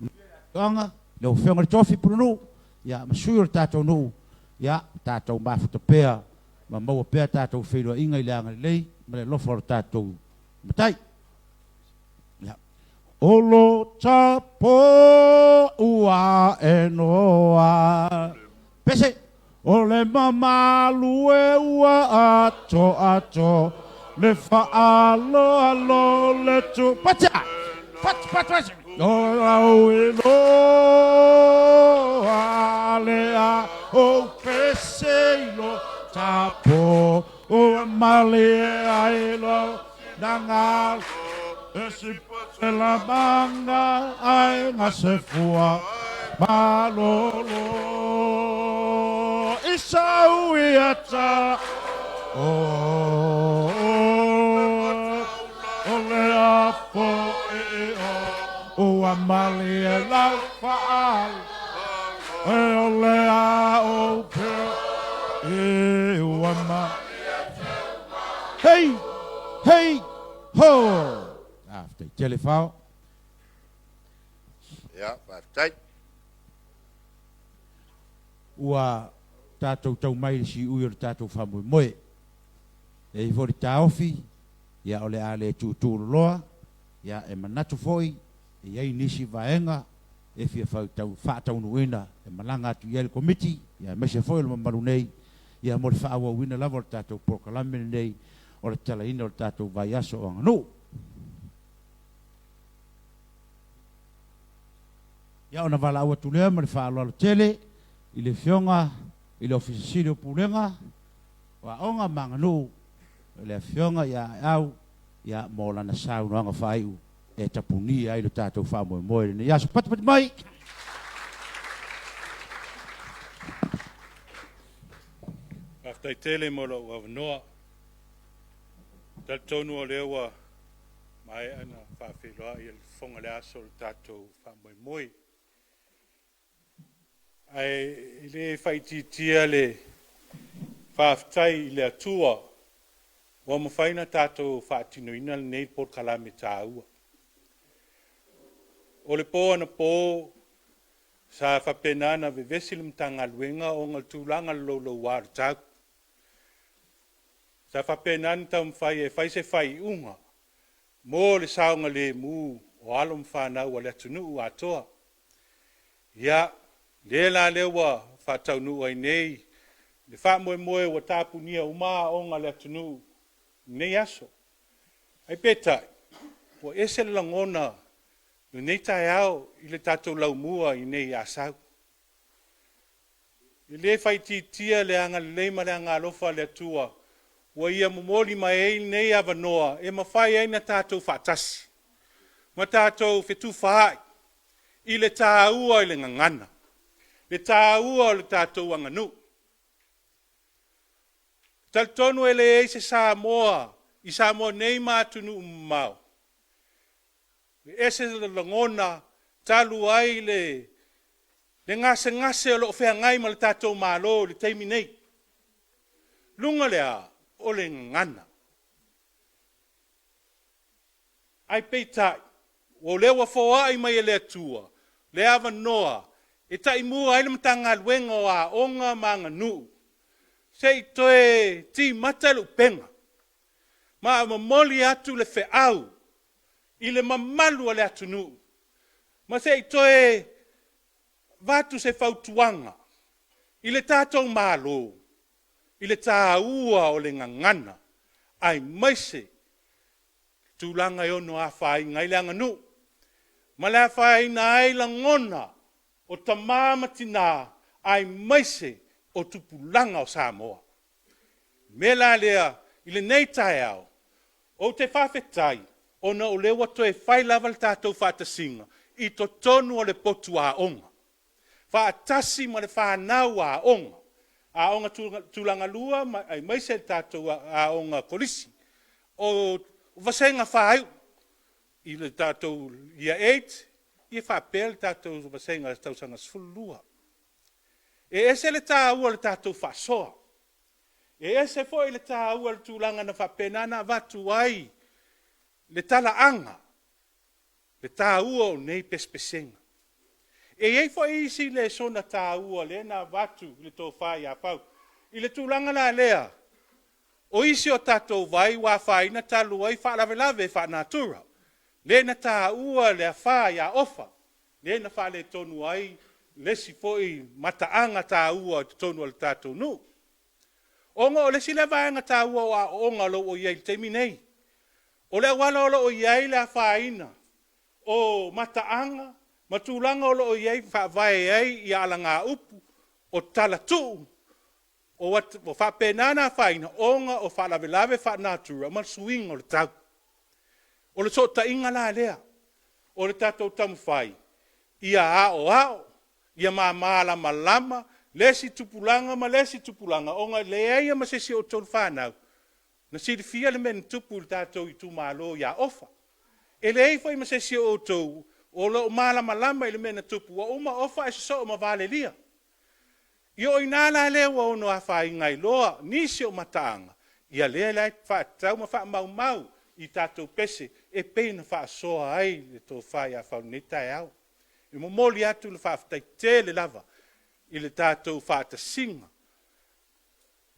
Speaker 3: manuia le afioaga, lau Afioga i le Tofi Pulenuu, ia ma sui o le tatou nuu, ia tatou mafuta pea ma maua pea tatou feiloaiga i le agalelei ma le alofa o le tatou Matai. Ia. O lo tapo ua e noa. Pese. O le mamalu e ua ato ato le faaaloalo le tu. Patia! Pati, pati, pati. O lau iloa le a ou pese i lo tapo ua malie ai lo nangalo e si la manga ai nga se fua malolo i sau ia ta o o le apo e o ua malie lau faal e o le a o pe e ua ma Hei! Hei! Ho! Faafetai tele Fao.
Speaker 4: Ia, faafetai.
Speaker 3: Ua tatou tau mai i le siui o le tatou faamoemoe. E i ai foi le taofi, ia o le a le tuutuuloloa, ia e manatu foi e i ai nisi vaega e fia faataunuuina e malaga atu i ai le Komiti, ia aemaise foi o le mamalu nei, ia mo le faaauauina lava o le tatou polokalame lenei o le tatalaina o le tatou vaiaso o aganuu. Ia ona valaau atu lea ma le faaaloalo tele i le Afioga i le Ofisa Sili o Pulega o Aoga ma Aganuu, le Afioga ia Aeau, ia mo lana saunoaga faaiu e tapunia ai lo tatou faamoemoe i lenei aso. Patipati mai!
Speaker 8: Faafetai tele mo lou avanoa. Talitonu o lea ua maea ona faafeiloai e le Fofoga le aso o le tatou faamoemoe. Ae le faaitiitia le faafetai i le Atua ua mafai ona tatou faatinoina lenei polokalame taua. O le po anapo sa faapena ona vevesi le Matagaluega ona o le tulaga o le louloua o le tau. Sa faapena ona taumafai e fai se faaiuga mo le saogalemu o alo ma fanau a le atunuu atoa. Ia, lea la lea ua faataunuu ai nei le faamoemoe ua tapunia uma aoga a le atunuu i lenei aso. Ae peitai, ua ese le lagona i lenei taeao i le tatou laumua i inei i Asau. E le faaitiitia le agalelei ma le agaalofa a le Atua ua Ia momoli mai ai lenei avanoa e mafai ai ona tatou faatasi ma tatou fetufaai i le taua i le gagana, le taua o le tatou aganuu. E talitonu e leai se Samoa i Samoa nei ma atunuu mamao E ese le lagona talu ai le gasegase o lo o feagai ma le tatou Malo i le taimi nei. Luga o le a? O le gagana. Ae peitai, o lea ua foai mai e le Atua le avanoa e taimua ai le Matagaluega o Aoga ma Aganuu se i toe timata le upega ma momoli atu le feau i le mamalu o le atunuu ma se i toe avatu se fautuaga i le tatou Malo i le taua o le gagana aemaise tulaga e ono afaina ai le aganuu. ma le afaina ai lagona o tama ma tina aemaise o tupulaga o Samoa. O le mea la lea i lenei taeao, ou te faafetai ona o lea ua toe fai lava le tatou faatasiga i totonu o le potu aoga, faatasi ma le fanau aoga, aoga tulagalua aemaise le tatou aoga kolisi. O vasega faaiu i le tatou Year 8 ia faapea le tatou vasega tausaga 12. E ese le taua o le tatou faasoa. E ese foi le taua o le tulaga na faapena ona avatu ai le talaaga, le taua o nei pesepesega. E i ai foi isi lesona taua lea na avatu i le tofa ia Fau, i le tulaga la lea, o isi o tatou vai ua afaina talu ai faalavelave faanatura, lea na taua le afa ia Ofa, lea na faaletonu ai le isi foi mataaga taua i totonu o le tatou nuu. Ona o le isi lea vaega taua o aoaoga o lo o i ai i le taimi nei, o le auala o lo o i ai le afaina o mataaga ma tulaga o lo o i ai faavae ai ia alagaupu, o talatuu, ua faapena ona afaina ona o faalavelave faalenatura ma le suiga o le tau. O le sootaiga la lea o le tatou taumafai ia aoao, ia malamalama le isi tupulaga ma le isi tupulaga, ona e leai lava ma se isi o outou le fanau na silafia le mea na tupu i le tatou itumalo ia Ofa. E leai foi ma se isi o outou o lo o malamalama i le mea na tupu, ua uma Ofa ae sosoo ma Valelia. Ia o i ina la lea ua ono afaina ai loa nisi o mataaga, ia lea la e faatatau ma faamaumau i tatou pese e pei ona faasoa ai le tofa ia Fau i lenei taeao. E momoli atu le faafetai tele lava i le tatou faatasiga.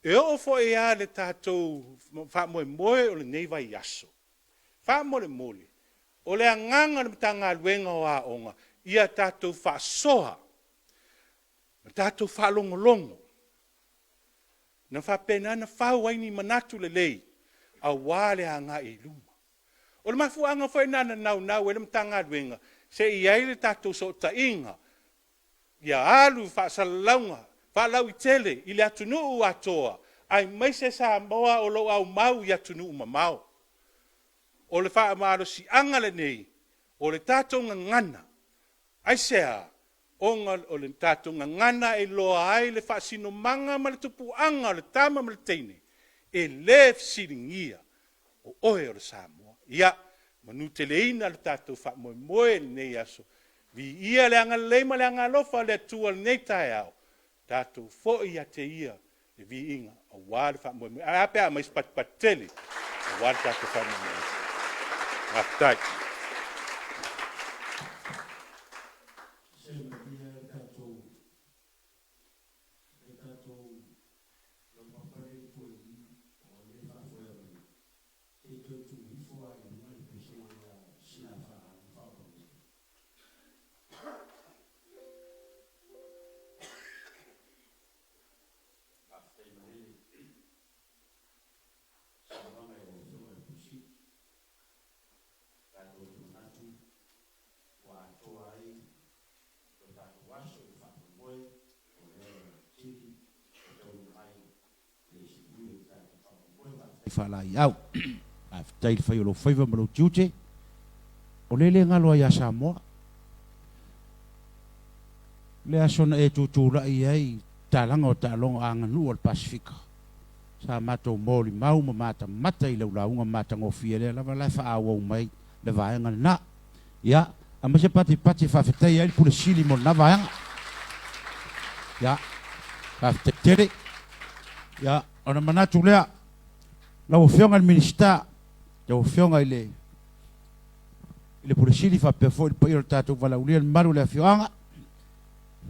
Speaker 8: E oo foi lava i le tatou faamoemoe o lenei vaiaso, faamolemole, o le agaga o le Matagaluega o Aoga, ia tatou faasoa ma tatou faalogologo, ona faapena ona fau ai ni manatu lelei aua le agai i luma. O le mafuaaga foi lena na naunau ai le Matagaluega se i i ai le tatou sootaiga, ia alu faasalalauga faalauaitele i le atunuu atoa, aemaise Samoa o lo o aumau i atunuu mamao. O le faamalosiaga lenei o le tatou gagana. Aisea? Ona o le tatou gagana e iloa ai le faasinomaga ma le tupuaga o le tama ma le teine, e le fesiligia o oe o le Samoa. Ia manuteleina lo tatou faamoemoe i lenei aso, viia le agalelei ma le agaalofa o le Atua i lenei taeao, tatou foi ia te Ia le viiga aua le faamoemoe. Ae a pe a aumai se patupatu tele aua le tatou faamoemoe. Faafetai.
Speaker 3: Se manuia le tatou le tatou laupapa lea i tua i i o lea e faafoea mai se i toe tuu ifo lava i luga le pese lea sina faaopopo. Faafetai malele saunoaga i lau Afioga i le Pule Sili. Tatou te manatu ua atoa ai lo tatou aso i le faamoemoe o lea ua sili ona taunuu mai le siui o le tatou faamoemoe. Faafetai faalaeiau. Faafetai le fai o lou faiva ma lou tiute. O lea e le galo ai ia Samoa le aso na e tutulai ai i talaga o taaloga aganuu a le Pasefika. Sa matou molimau ma matamata i lau lauga matagofie lea lava la e faaauau mai le vaega lena. Ia, aumai se patipati e faafetaia ai le Pule Sili mo lena vaega. Ia, faafetai tele. Ia, ona manatu lea, lau Afioga i le Minisita, lau Afioga i le i le Pule Sili faapea foi le paia o le tatou valaaulia, le mamalu o le afioaga,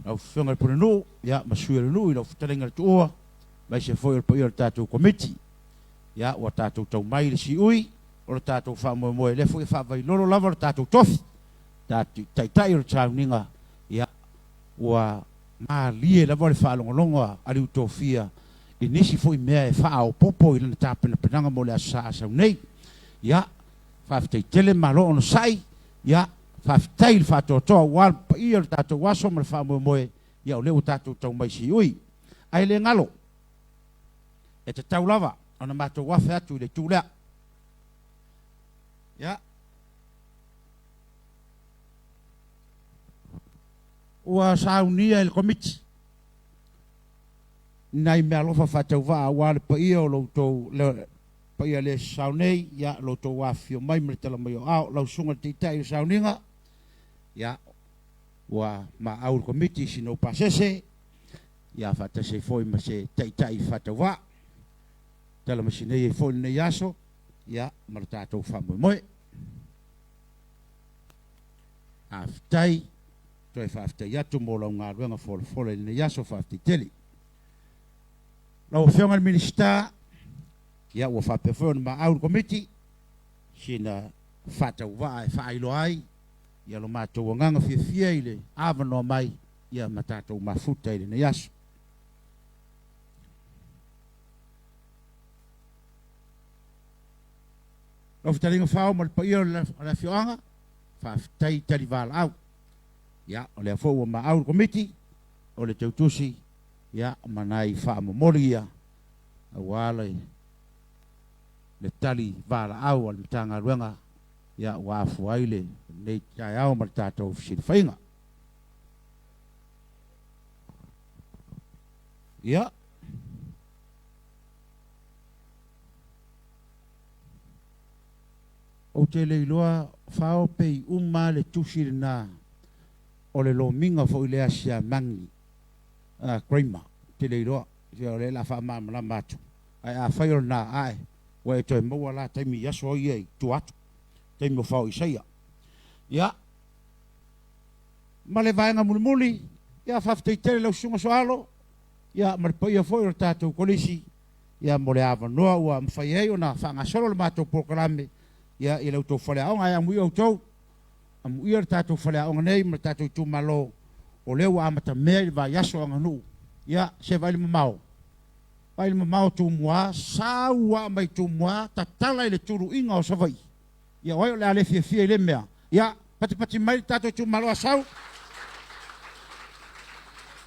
Speaker 3: lau Afioga i le Pulenuu, ia, ma sui o le nuu i lau fetalaiga i le Tuua, aemaise foi o le paia o le tatou Komiti. Ia, ua tatou tau mai i le siui o le tatou faamoemoe, lea foi e faavailolo lava le tatou tofi, tatou taitai o le sauniga, ia, ua malie lava le faalogologo a Aliutofia i nisi foi mea e faaopoopo i lana tapenapenaga mo le Aso Sa a sau nei. Ia, faafetai tele, malo onosai, ia, Faafetai i le faatoatoa aua le paia o le tatou aso ma le faamoemoe, ia o lea ua tatou tau mai siui. Ae le galo, e tatau lava ona matou afe atu i le itu lea. Ia. Ua saunia e le Komiti nai meaalofa faatauvaa aua le paia o lo outou, le paia le sao nei, ia, lo outou afifio mai ma le tala mai o aao. Lau Susuga i le Taitai o le Sauniga, ia, ua maau le Komiti i sina ou pasese, ia, faatasi ai foi ma se Taitai faatauvaa. Tala masinei ai foi lenei aso, ia, ma le tatou faamoemoe. Faafetai, toe faafetai atu mo lau galuega folafola i lenei aso, faafetai tele. Lau Afioga i le Minisita, ia ua faapea foi ona maau le Komiti sina faatauvaa e faailoa ai ia lo matou agaga fiafia i le avanoa mai ia ma tatou mafuta i lenei aso. Lau Fetalaiga Fao ma le paia o le afioaga, faafetai tali valaau. Ia, o lea foi ua maau le Komiti o le Teutusi, ia, ma nai faamomoli ia aua le le tali valaau a le Matagaluega, ia, ua afua ai lenei taeao ma le tatou fesilafaiga. Ia. Ou te le iloa fao pe i uma le tusi lena o le lomiga foi lea Siamani Kramer. Ou te le iloa, ia o lea o le a faamalamalama atu. Ae afai o lena, ae ua e toe maua la taimi i aso ia i tua atu, taimi o fao Isaia. Ia, ma le vaega mulimuli, ia faafetai tele lau Susuga Soalo, ia ma le paia foi o le tatou Kolisi, ia mo le avanoa ua mafai ai ona faagasolo le matou polokalame ia i la outou faleaoga. Ae amuia outou, amuia le tatou faleaoga nei ma le tatou itumalo, o lea ua amatamea i le vaiaso aganuu. Ia, se vaai le mamao, vaai le mamao Tumua, sau lava mai Tumua, tatala i le tuluiga o Savaii. Ia, o ai o le a le fiafia i lea mea? Ia, patipati mai le tatou itumalo Asau.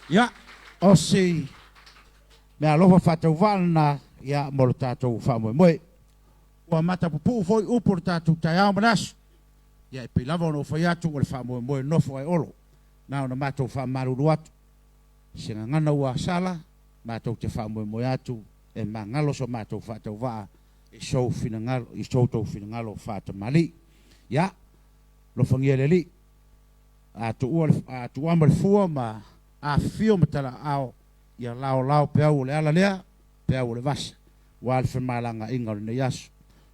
Speaker 3: Ia, o se meaalofa faatauvaa lena ia mo le tatou faamoemoe. Ua matapupuu foi upu o le tatou taeao ma le aso. Ia e pei lava ona ou fai atu o le faamoemoe nofo ae olo. Na ona matou faamalulu atu. Se gagana ua sala, matou te faamoemoe atu e magalo so matou faatauvaa i sou finagalo, i so outou finagalo faatamalii. Ia, alofagia le Alii, a tuua le, a tuuama le fua ma afifio ma talaaao Ia laolao peau o le ala lea, peau o le vasa, ua le femalagaaiga o lenei aso.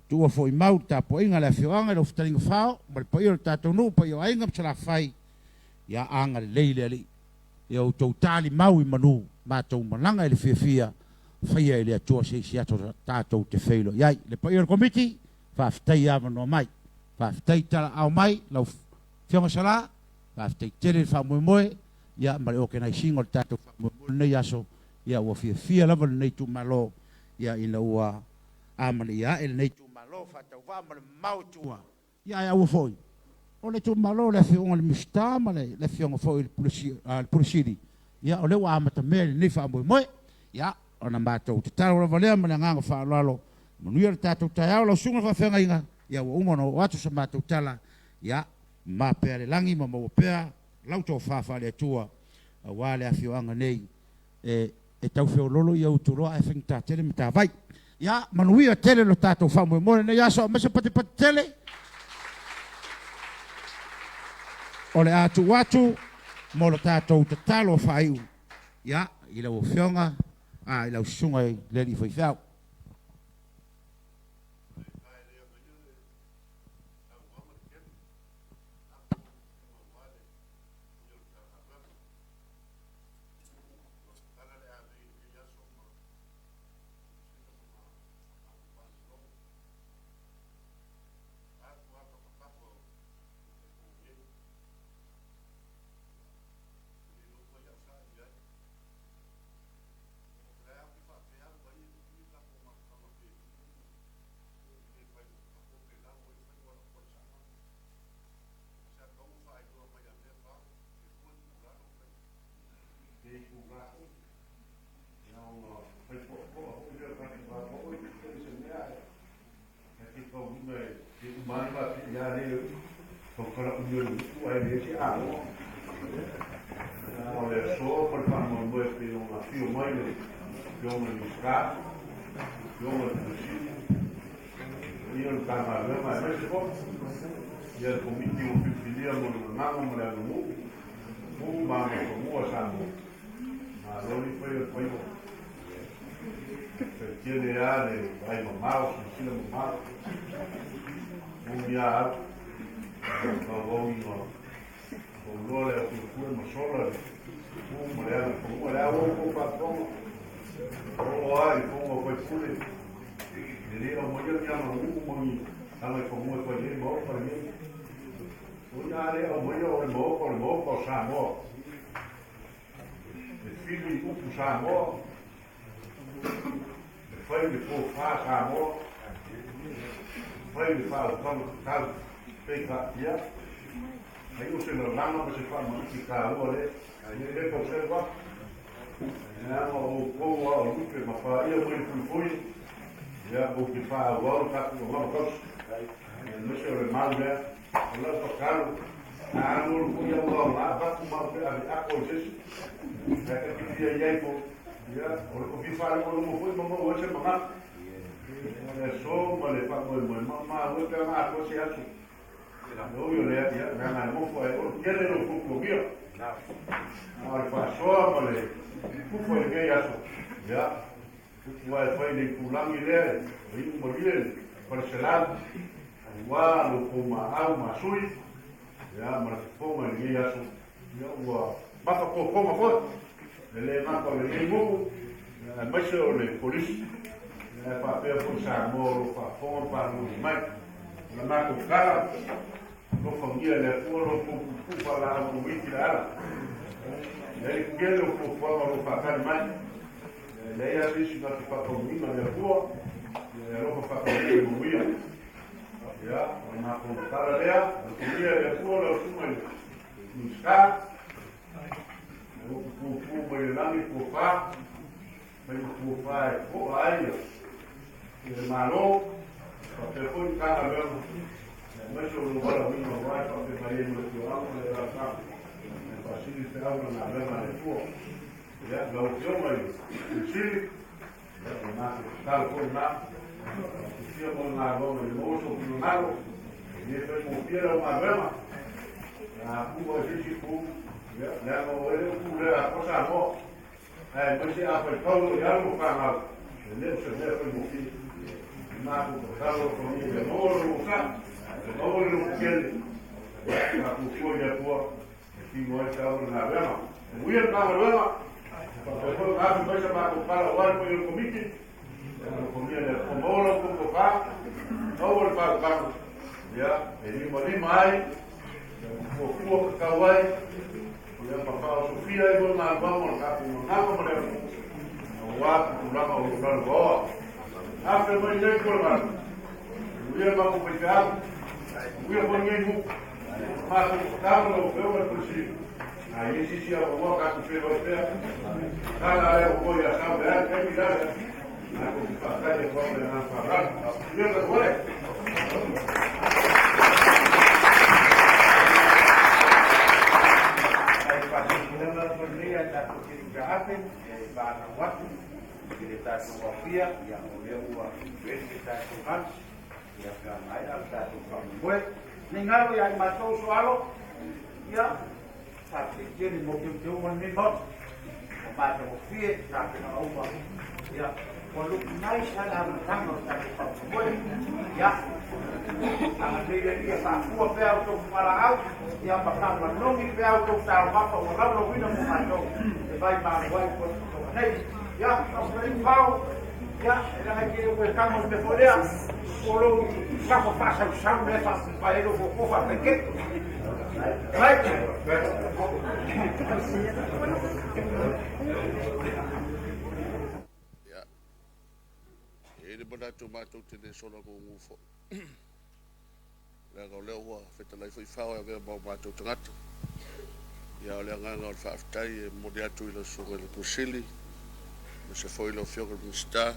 Speaker 3: Tuua foi mau le tapuaiga a le afioaga i lau fetalaiga Fao ma le paia o le tatou nuu, paia o aiga ma Salafai, ia agalelei le Alii. Ia outou tali mau i manu, matou malaga i le fiafia, faia e le Atua se isi aso tatou te feiloai ai. Le paia o le Komiti, faafetai avanoa mai. Faafetai talaau mai lau Afioga Sala, faafetai tele le faamoemoe. Ia ma le organise ina o le tatou faamoemoe lenei aso, ia ua fiafia lava lenei itumalo, ia ina ua amanaia ae lenei itumalo faatauvaa ma le mamao i tua. Ia ae aua foi o le itumalo o le afioga i le Minisita ma le afioga foi i le Pule Sili, ia o lea ua amatamea i lenei faamoemoe. Ia ona matou tatalo lava lea ma le agaga faaaloalo, manuia le tatou taeao lau susuga i le faafeagaiga, ia ua uma ona oo atu sa matou tala, ia mama pea le lagi ma maua pea lau tofa faale-Atua aua le afioaga nei e tau feololo i Utuloa ae faigata tele Matavai. Ia manuia tele lo tatou faamoemoe lenei aso aemaise patipati tele o le a tuu atu mo le tatou tatalo faaiu ia i lau afioga a i lau susuga i le alii faifeau.
Speaker 9: E uma ai faapea ia le tautala umi o le nu'u ae leai se aloa. O le aso ma le faamoemoe e pei ona afio mai le Afioga i le Minisita, le Afioga i le Pule Sili, paia o le Matagaluega aemaise foi ia le Komiti ua filifilia mo le Gagana ma le Aganuu, Nuu ma Agaifanua a Samoa. Malo le fai o le faiva. Faitele lava le vaai mamao, silasila mamao. Moni lava au, faaauauina ouloa le aupuepue ma sola le pu ma le agaifanua. Le au au kou faafofoga, oo lava i fofoga o faipule, e le aumaia ni aganuu ma ni agaifanua e fai ai maofa lenei. O ia a le aumaia o le maofa o le maofa o Samoa. E fili upu Samoa, e fai le tofa Samoa, e fai le faautaga tatau peitai, ia, ai o se lalaga ma se faamaite taua lea, ia e le tau selu atu. Leaga o outou a o lupe ma paia mai le fuifui, ia, ou te faaauau le tatou agaga tausi, aemaise o le mau lea. O lau tatalo, a alualu foi au aoga, avatu ma au pe ave ako i se isi, ae ta te fia i ai foi, ia, o lo o fia faalogologo foi ma maua ai se manatu. O le aso ma le faamoemoe, ma maua pe ana atoa se aso. E ui o lea, ia, leaga e nofo ae olo tele lou fuafuagia. A o le faasoa ma le tufa i lenei aso, ia, upu lava e fai i le itulagi lea, e iu malie le faleselau, Aua lo outou maau masui, ia, ma le fofoga i lenei aso, ia, ua mafakokoga foi, e le gata o lenei nuu, ia, aemaise o le Kolisi, ia, ae faapea foi Samoa o lo o faafofoga ma faalogologo mai. O le matou tala, alofagia e le Atua lo outou puupuu faalaau mauiti le ala. E i ai le tele o fuafuaga o lo o faatali mai. E leai lava se isi na te faataunuina le Atua, ia e alofa faataunuina i manuia. Ia, o le matou tala lea, alofagia e le Atua lau susuga i le Minisita, e upu puupuu mai le lagi tofa, fai ma tofa e to'a ai ia le Malo, faapea foi Matagaluega, aemaise o lou valaauina aua e faafeagai ai ma le afioaga ma le alaalafaga, e faasili le feau ma le galuega a le Atua. Ia, lau Afioga i le Pule Sili, ia, o le matou tatalo foi lena, faatofia mo le galuega ia maua sou finagalo, e le faigofie lau galuega, a pua i se isi itu, ia, leaga o oe le upu lea atoa Samoa, aemaise a faitau loa i alo ma fanau, e le o se mea faigofie. O le matou tatalo alofagia ia maua lou onosai, ia maua le lototele, ia, faatuatua i le Atua, E tino ai se au i le galuega. Manuia le Matagaluega, faapea foi ona afe mai sa matou tala aua le paia o le Komiti, ia alofagia e le Atua. Maua la outou tofa, maua le faautaga, ia, e limalima ai, ia ma fuafua tatau ai, ia ma faaosofia ai foi galuega o le tatou gagana ma le atunuu, aua tupulaga o lo o lalovaoa. Afe mai nei Tualavalu, manuia le matou faifeau, manuia foi lenei nuu. Matou tatalo lau Afioga i le Pule Sili, a i ai se isi avanoa tatou feiloai pea. Tala lea ua toe ia Sau le a le taimi le a le aso. Matou te faatali atu lava ma le agaga faaaloalo. Manuia le tatou ale.
Speaker 3: Ai faasilasilaga atu lenei a tatou Tele e fanau atu i le tatou aofia, ia o lea ua ready le tatou lunch, ia pe a maea le tatou faamoemoe. Nei galo ia i matou so alo, ia faafetai tele mo teuteuga o lenei Maota. Ua matagofie tapenaga uma, ia ua look nice lava le amataga o le tatou faamoemoe. Ia agalelei le Alii ia faafua pea outou fugalaau, ia ma faamanogi pea outou taumafa ua laulauina mo matou e vai malo ai ua toga nei. Ia, faafetai fao, ia, e leaga e te le o toe tago i le mea foi lea. O lou fafo faasausau lea e faapae ai lou fofo faataitei. Right?
Speaker 4: Ia, e i ai le manatu matou te le sola gugu foi. Leaga o lea ua fetalai foi fao e avea ma o matou tagata. Ia, o le agaga o le faafetai e momoli atu i lau Susuga i le Ofisa Sili, aemaise foi lau Afioga i le Minisita,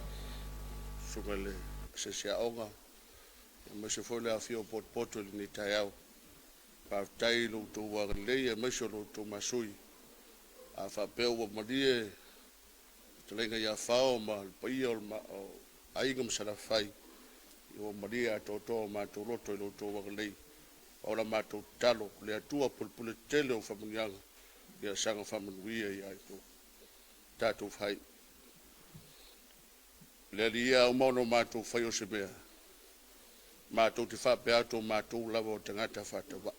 Speaker 4: Susuga i le Asiasi Aoga, aemaise foi le aofia o potopoto i lenei taeao. Faafetai i lo outou agalelei aemaise o lo outou masui. A faapea ua malie le fetalaiga ia Fao ma le paia o Aiga ma Salafai, ua malie atoatoa o matou loto i lo outou agalelei. O la matou tatalo, le Atua pulepule tetele o faamanuiaga, ia saga faamanuia ia outou tatou fai. Le Alii ia, a uma ona matou faia o se mea, matou te faapea atu o matou lava o tagata faatauvaa.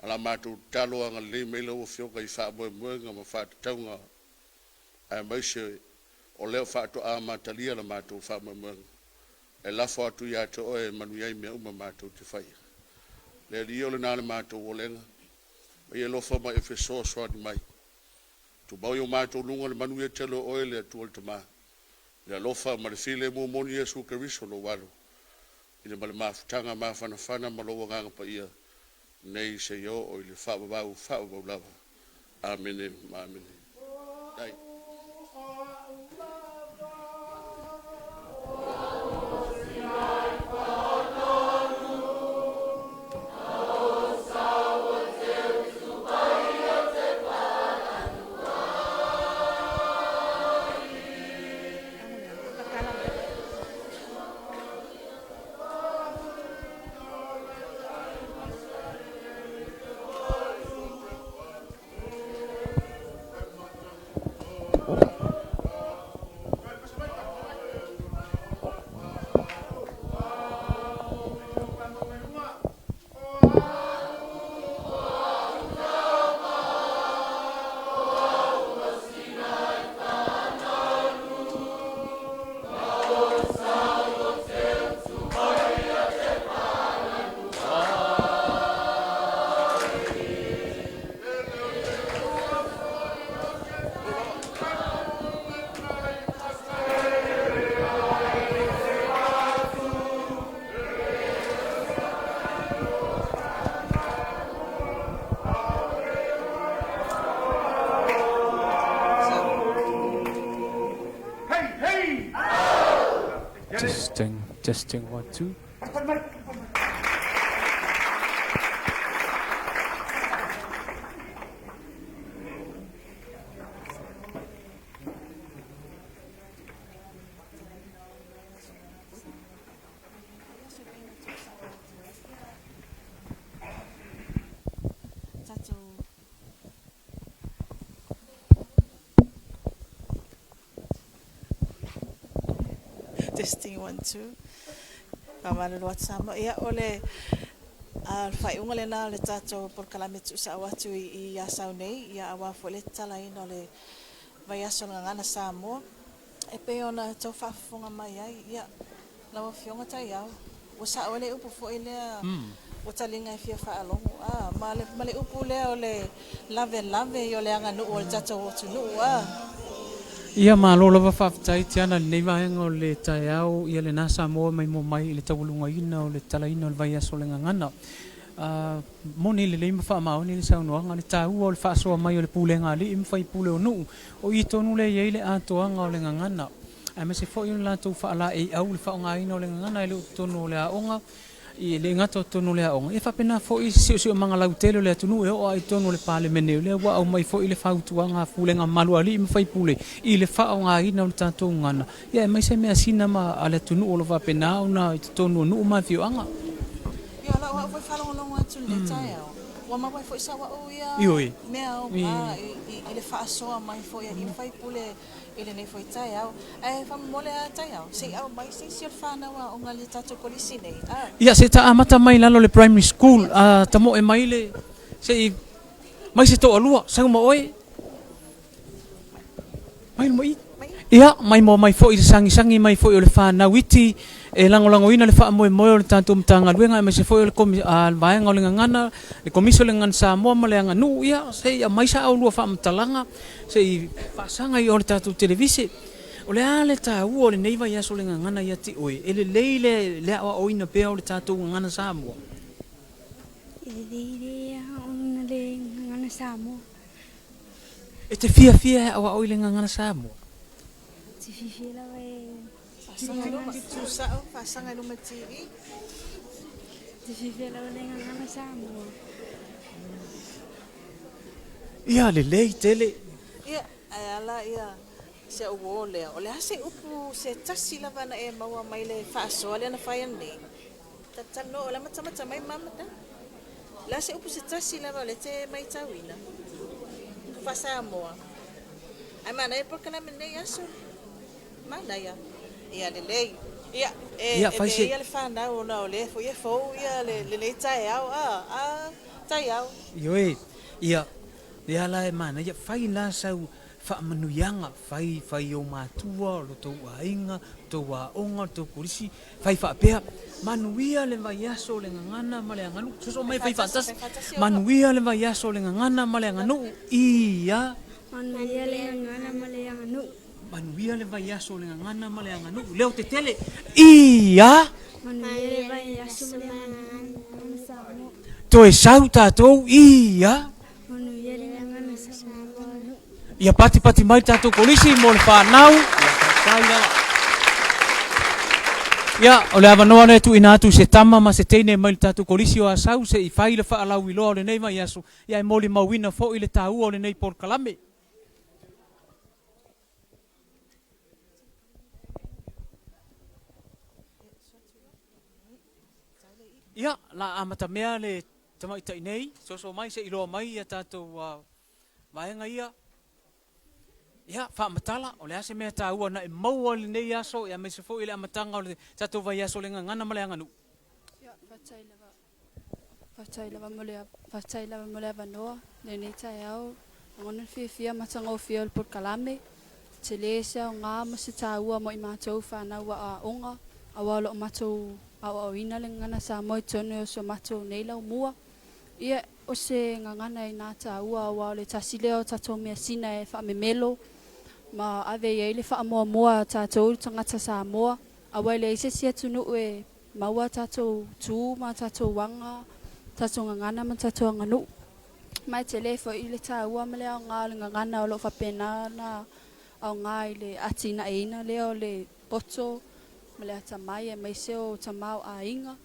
Speaker 4: A la matou tatalo, agalelei mai lau Afioga i faamoemoega ma faatatauga, aemaise o lea faatoa amatalia la matou faamoemoega. E lafo atu ia te oe e manuia ai mea uma matou te faia. Le Alii o lena le matou olega, ma ia alofa ma e fesoasoani mai. Tumau i o matou luga le manuia tele o oe le Atua le Tama, le alofa ma le filemu moni Iesu Keriso lou Alo, i le ma le mafutaga mafanafana ma lou Agaga Paia, nei seia oo i le faavavau faavavau lava. Amene ma amene. Dai.
Speaker 2: Testing, testing, one, two.
Speaker 1: Testing one two. Faamalulu atu Samoa. Ia o le faaiuga lena o le tatou polokalame tuusao atu i Asau nei, ia aua foi le tatalaina o le vaiaso o le Gagana Samoa. E pei ona tau faafofoga mai ai, ia lau Afioga Taiao, ua sao ai le upu foi lea ua taliga e fia faalogo, a ma le, ma le upu lea o le lavelave o le aganuu o le tatou atunuu, a.
Speaker 2: Ia malo lava faafetai Tiana i lenei vaega o le taeao, ia lena Samoa mai mo mai i le taualugaina o le tatalaina o le vaiaso o le Gagana. A moni lelei ma faamaoni le saunoaga, le taua o le faasoa mai o le pulega a alii ma faipule o nuu, o i tonu lea e i ai le atoaga o le gagana, aemaise foi o le latou faalaeiau i le faaaogaina o le gagana e le o totonu o le aoga, e le gata o totonu o le aoga, ia faapena foi se siosiomaga lautele o le atunuu e oo lava i totonu o le Palemene, o lea ua aumai foi le fautuaga a pulega mamalu a alii ma faipule i le faaaogaina o le tatou gagana, ia aemaise measina ma a le atunuu o lo o faapena ona i totonu o nuu ma afioaga.
Speaker 1: Ia, o lau au foi faalogologo atu i lenei taeao, ua maua ai foi sau au ia
Speaker 2: Ioe.
Speaker 1: mea aoga i le faasoa mai foi a alii ma faipule i lenei foi taeao. Ae faamolemole lava taeao, se i aumai se isi o le fanau aoga i le tatou kolisi nei. A.
Speaker 2: Ia, se i ta amata mai i lalo o le primary school, a tamoe mai le, se i mai se toalua, sau ma oe. Mai luma i. Ia, maimoa mai foi i le sagisagi mai foi o le fanau iti e lagolagoina le faamoemoe o le tatou Matagaluega aemaise foi o le komi, a, le Vaega o le Gagana, le Komisi o le Gagana Samoa ma le Aganuu, ia, se i aumai sa oulua faamatalaga, se i faasaga i o le tatou televise. O le a le taua o lenei vaiaso o le Gagana ia te oe? E lelei le, le aoaoina pea o le tatou Gagana Samoa?
Speaker 10: E lelei le aoaoina le Gagana Samoa.
Speaker 2: E te fiafia e aoao i le gagana Samoa?
Speaker 10: Ou te fiafia lava e
Speaker 1: Faasaga i luma, tuusao, faasaga i luma TV.
Speaker 10: Te fiafia lava le gagana Samoa.
Speaker 2: Ia lelei tele.
Speaker 1: Ia, ae ala ia si au uō lea, o le a se upu se tasi lava na e maua mai le faasoa lea na fai ananei? Talanoa, o le a matamata mai ma mata. O le a se upu se tasi lava o lea e te maitauina? Upu faa-Samoa. Ae manaia le polokalame lenei aso. Manaia. Ia lelei. Ia, e,
Speaker 2: Ia, fai
Speaker 1: e
Speaker 2: se-
Speaker 1: ia le fanau ona o lea foi e fou ia le, lenei taeao, a, a, taiao.
Speaker 2: Ioe, ia, lea la e manaia, fai la sau faamanuiaga, fai, fai i ou matua, o lo tou aiga, o tou aoga, o le tou kolisi, fai faapea, Manuia le vaiaso o le gagana ma le aganuu. Soso mai fai faatasi, Manuia le vaiaso o le gagana ma le aganuu, ia.
Speaker 10: Manuia le gagana ma le aganuu.
Speaker 2: Manuia le vaiaso o le gagana ma le aganuu. Leo tetele, ia.
Speaker 10: Manuia le vaiaso ma le gagana Samoa.
Speaker 2: Toe sau tatou, ia.
Speaker 10: Manuia le gagana Samoa.
Speaker 2: Ia patipati mai le tatou kolisi mo le fanau. Ia faafetai lava. Ia, o le avanoa lea e tuuina atu i se tama ma se teine mai le tatou kolisi o Asau se i fai le faalauiloa o lenei vaiaso, ia e molimauina foi le taua o lenei polokalame. Ia, la amatamea le tamaitai nei, soso mai se i iloa mai ia tatou vaega ia. Ia, faamatala, o le a se mea taua na e maua i lenei aso, ia aemaise foi le amataga o le tatou vaiaso o le gagana ma le aganuu?
Speaker 10: Ia, faafetai lava. Faafetai lava mo le, faafetai lava mo le avanoa i lenei taeao. Lagona le fiafia ma matagofie o le polokalame. Tele se aoga ma se taua mo i matou fanau aoaoga, aua o lo o matou aoaoina le gagana Samoa i totonu o so matou nei laumua. Ia, o se gagana inā taua aua o le tasi lea o tatou measina e faamemelo ma ave i ai le faamuamua a tatou tagata Samoa, aua e leai se isi atunuu e maua a tatou tu ma a tatou aga, tatou gagana ma tatou aganuu. Ma e tele foi le taua ma le aoga o le gagana o lo o faapena ona aoga i le atinaeina lea o le poto ma le atamai aemaise o tamaoaiga.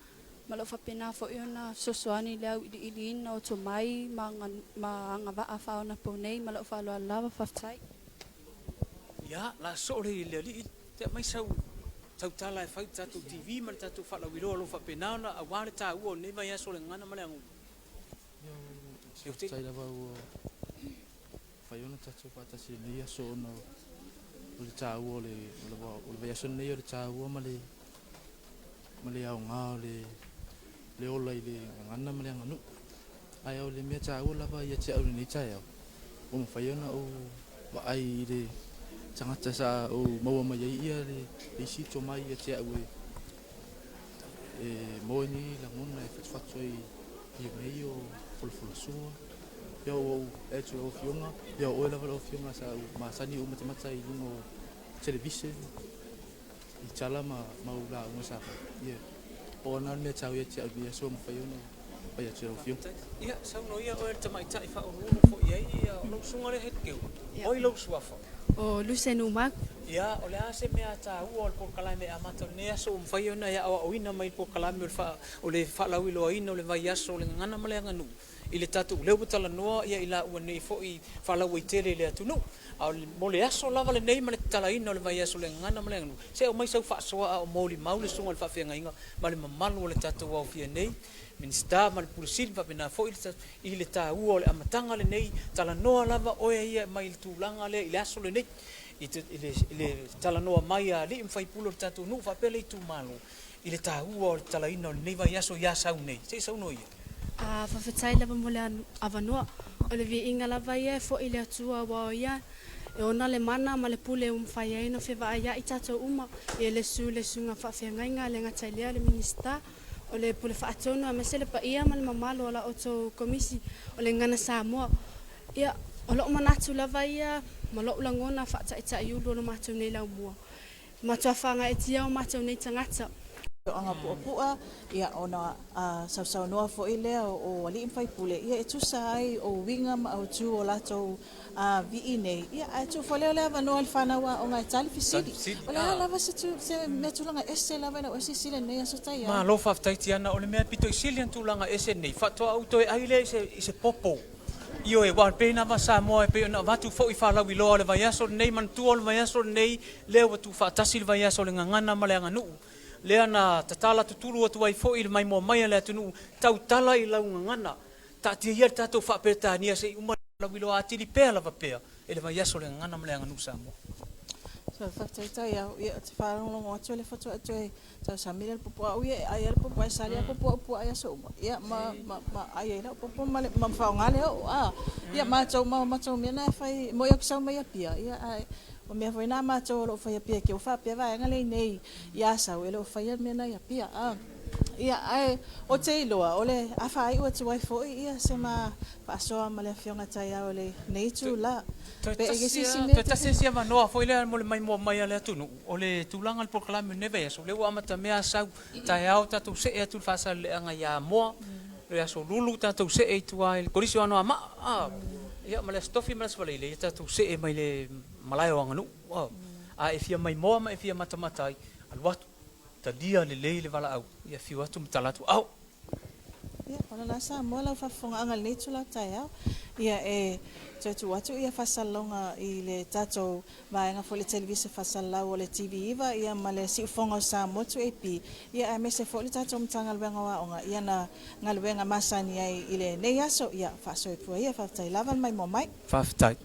Speaker 10: Ma o lo o faapena foi ona fesoasoani i le auiliiliina o tomai ma agavaa faaonaponei. Ma lou faaaloalo lava. Faafetai.
Speaker 2: Ia, la soo le le alii te aumai sau tautala e fai i le tatou TV ma le tatou faalauiloa o lo o faapena ona aua le taua o lenei vaiaso o le gagana ma le aganuu.
Speaker 7: Ia, faafetai lava ua mafai ona tatou faatasi i lenei aso ona o le taua o le o le vaiaso lenei o le taua ma le ma le aoga o le le ola i le gagana ma le aganuu. Ae o le mea taua lava ia te au i lenei taeao, ua mafai ona ou vaai i le tagata sa ou maua mai ai ia le isi tomai ia te au e e maua ai ni lagona e fatufatu ai i mea ia o folafolasua. Ia ua ou vaai atu i lau Afioga, ia o oe lava lau Afioga sa ou masani ou matamata i luga o television i tala ma mau lauga sa fai. Ia, pau lena o le mea taua ia te au i lenei aso ua mafai ona ou fai atu i lau Afioga.
Speaker 2: Ia, saunoa ia oe le tamaitai faauluulu foi i ai o lau susuga lea Hetkeu. O ai lou suafa?
Speaker 10: O Luce Numaku.
Speaker 2: Ia, o le a se mea taua o le polokalame e amata o lenei aso ua mafai ona e aoaoina mai i le polokalame o le faa, o le faalauiloaina o le vaiaso o le gagana ma le aganuu i le tatou, lea ua talanoa ia i laua nei foi faalauaitele i le atunuu. A o le, mo le aso lava lenei ma le tatalaina o le vaiaso o le gagana ma le aganuu, se aumai sau faasoa a o molimau le susuga i le faafeagaiga ma le mamalu o le tatou aofia nei, Minisita ma le Pule Sili faapena foi le, i le taua o le amataga lenei, talanoa lava oe ia mai le tulaga lea i le aso lenei, i te, i le, i le talanoa mai a alii ma faipule o le tatou nuu faapea le itumalo i le taua o le tatalaina o lenei vaiaso i Asau nei. Se i saunoa ia.
Speaker 10: A, faafetai lava mo le avanoa. O le viiga lava ia e foi i le Atua aua o Ia e ona le mana ma le pule ua mafai ai ona fevaaia'i tatou uma, ia le Susu le Susuga Faafeagaiga le gata i lea o le Minisita o le Pule Faatonu aemaise le paia ma le mamalu o la outou Komisi o le Gagana Samoa. Ia, o lo'u manatu lava ia ma lo'u lagona faata'ita'iulu o lo matou nei laumua. E matua fagaetia o matou nei tagata.
Speaker 1: Afioaga Puapua, ia, ona sausaunoa foi lea o alii ma faipule, ia, e tusa ai o uiga ma autu o latou vii nei, ia, ae tuu foi lea o le avanoa i le fanau aoga e tali fesili. O le a lava se se mea tulaga ese lava i lau silasila i lenei aso taeao?
Speaker 2: Malo faafetai Tiana, o le mea pito i sili ona tulaga ese nei, faatoa ou toe ai lea i se i se popo. Ioe, aua pei lava Samoa e pei ona avatu foi faalauiloa o le vaiaso lenei, manatua o le vaiaso lenei lea ua tuufaatasi le vaiaso o le gagana ma le aganuu, lea na tatala tutulu atu ai foi le maimoa mai a le atunuu, tautala i lau gagana, taatia ia le tatou faa-Peretania se i uma le lauiloa atili pea lava pea e le vaiaso o le gagana ma le aganuu Samoa.
Speaker 1: So, faafetai Taiao, ia ou te faalogologo atu o lea faatoa e toe tausami lea i le popo a au ia e ai lava le popo ae sali lava le popo au puaa i aso uma, ia ma, ma, ma ai ai lau popo ma le, ma faaaoga le oo, a. Ia matou ma o matou mea na e fai, e moni ou te sau mai Apia, ia ae o mea foi na a matou o lo o fai i Apia ke ua faapea vaega lea i nei i Asau e le o faia le mea na i Apia, a. Ia ae ou te iloa o le a faaiu atu ai foi ia se ma faasoa ma le Afioga Taiao i lenei itula.
Speaker 2: Toe
Speaker 1: Pe i ai se
Speaker 2: tasi
Speaker 1: isi
Speaker 2: a,
Speaker 1: mea
Speaker 2: toe
Speaker 1: te
Speaker 2: tasi
Speaker 1: fia.
Speaker 2: isi avanoa foi lea mo le maimoa mai a le atunuu, o le tulaga i le polokalame o lenei vaiaso, lea ua amatamea Asau, taeao tatou see atu i le Faasaleleaga i Amoa, le Aso Lulu tatou see i tua i le Kolisi o Anoamaa, a, ia ma le Aso Tofi ma le Aso Faraile, ia tatou see mai le Malae o Aganuu, a, a e fia maimoa ma e fia matamata ai, alu atu, talia lelei le valaau, ia afio atu ma tala atu, Ao!
Speaker 1: Ia, o lena Samoa lau faafofogaaga i lenei itula taeao. Ia, e toe tuu atu ia faasalalauga i le tatou vaega foi le televise faasalalau o le TV9 ia ma le Siufofoga o Samoa 2AP, ia aemaise foi le tatou Matagaluega o Aoga i ana galuega masani ai i lenei aso. Ia, faasoipua ia, faafetai lava le maimoa mai.
Speaker 2: Faafetai.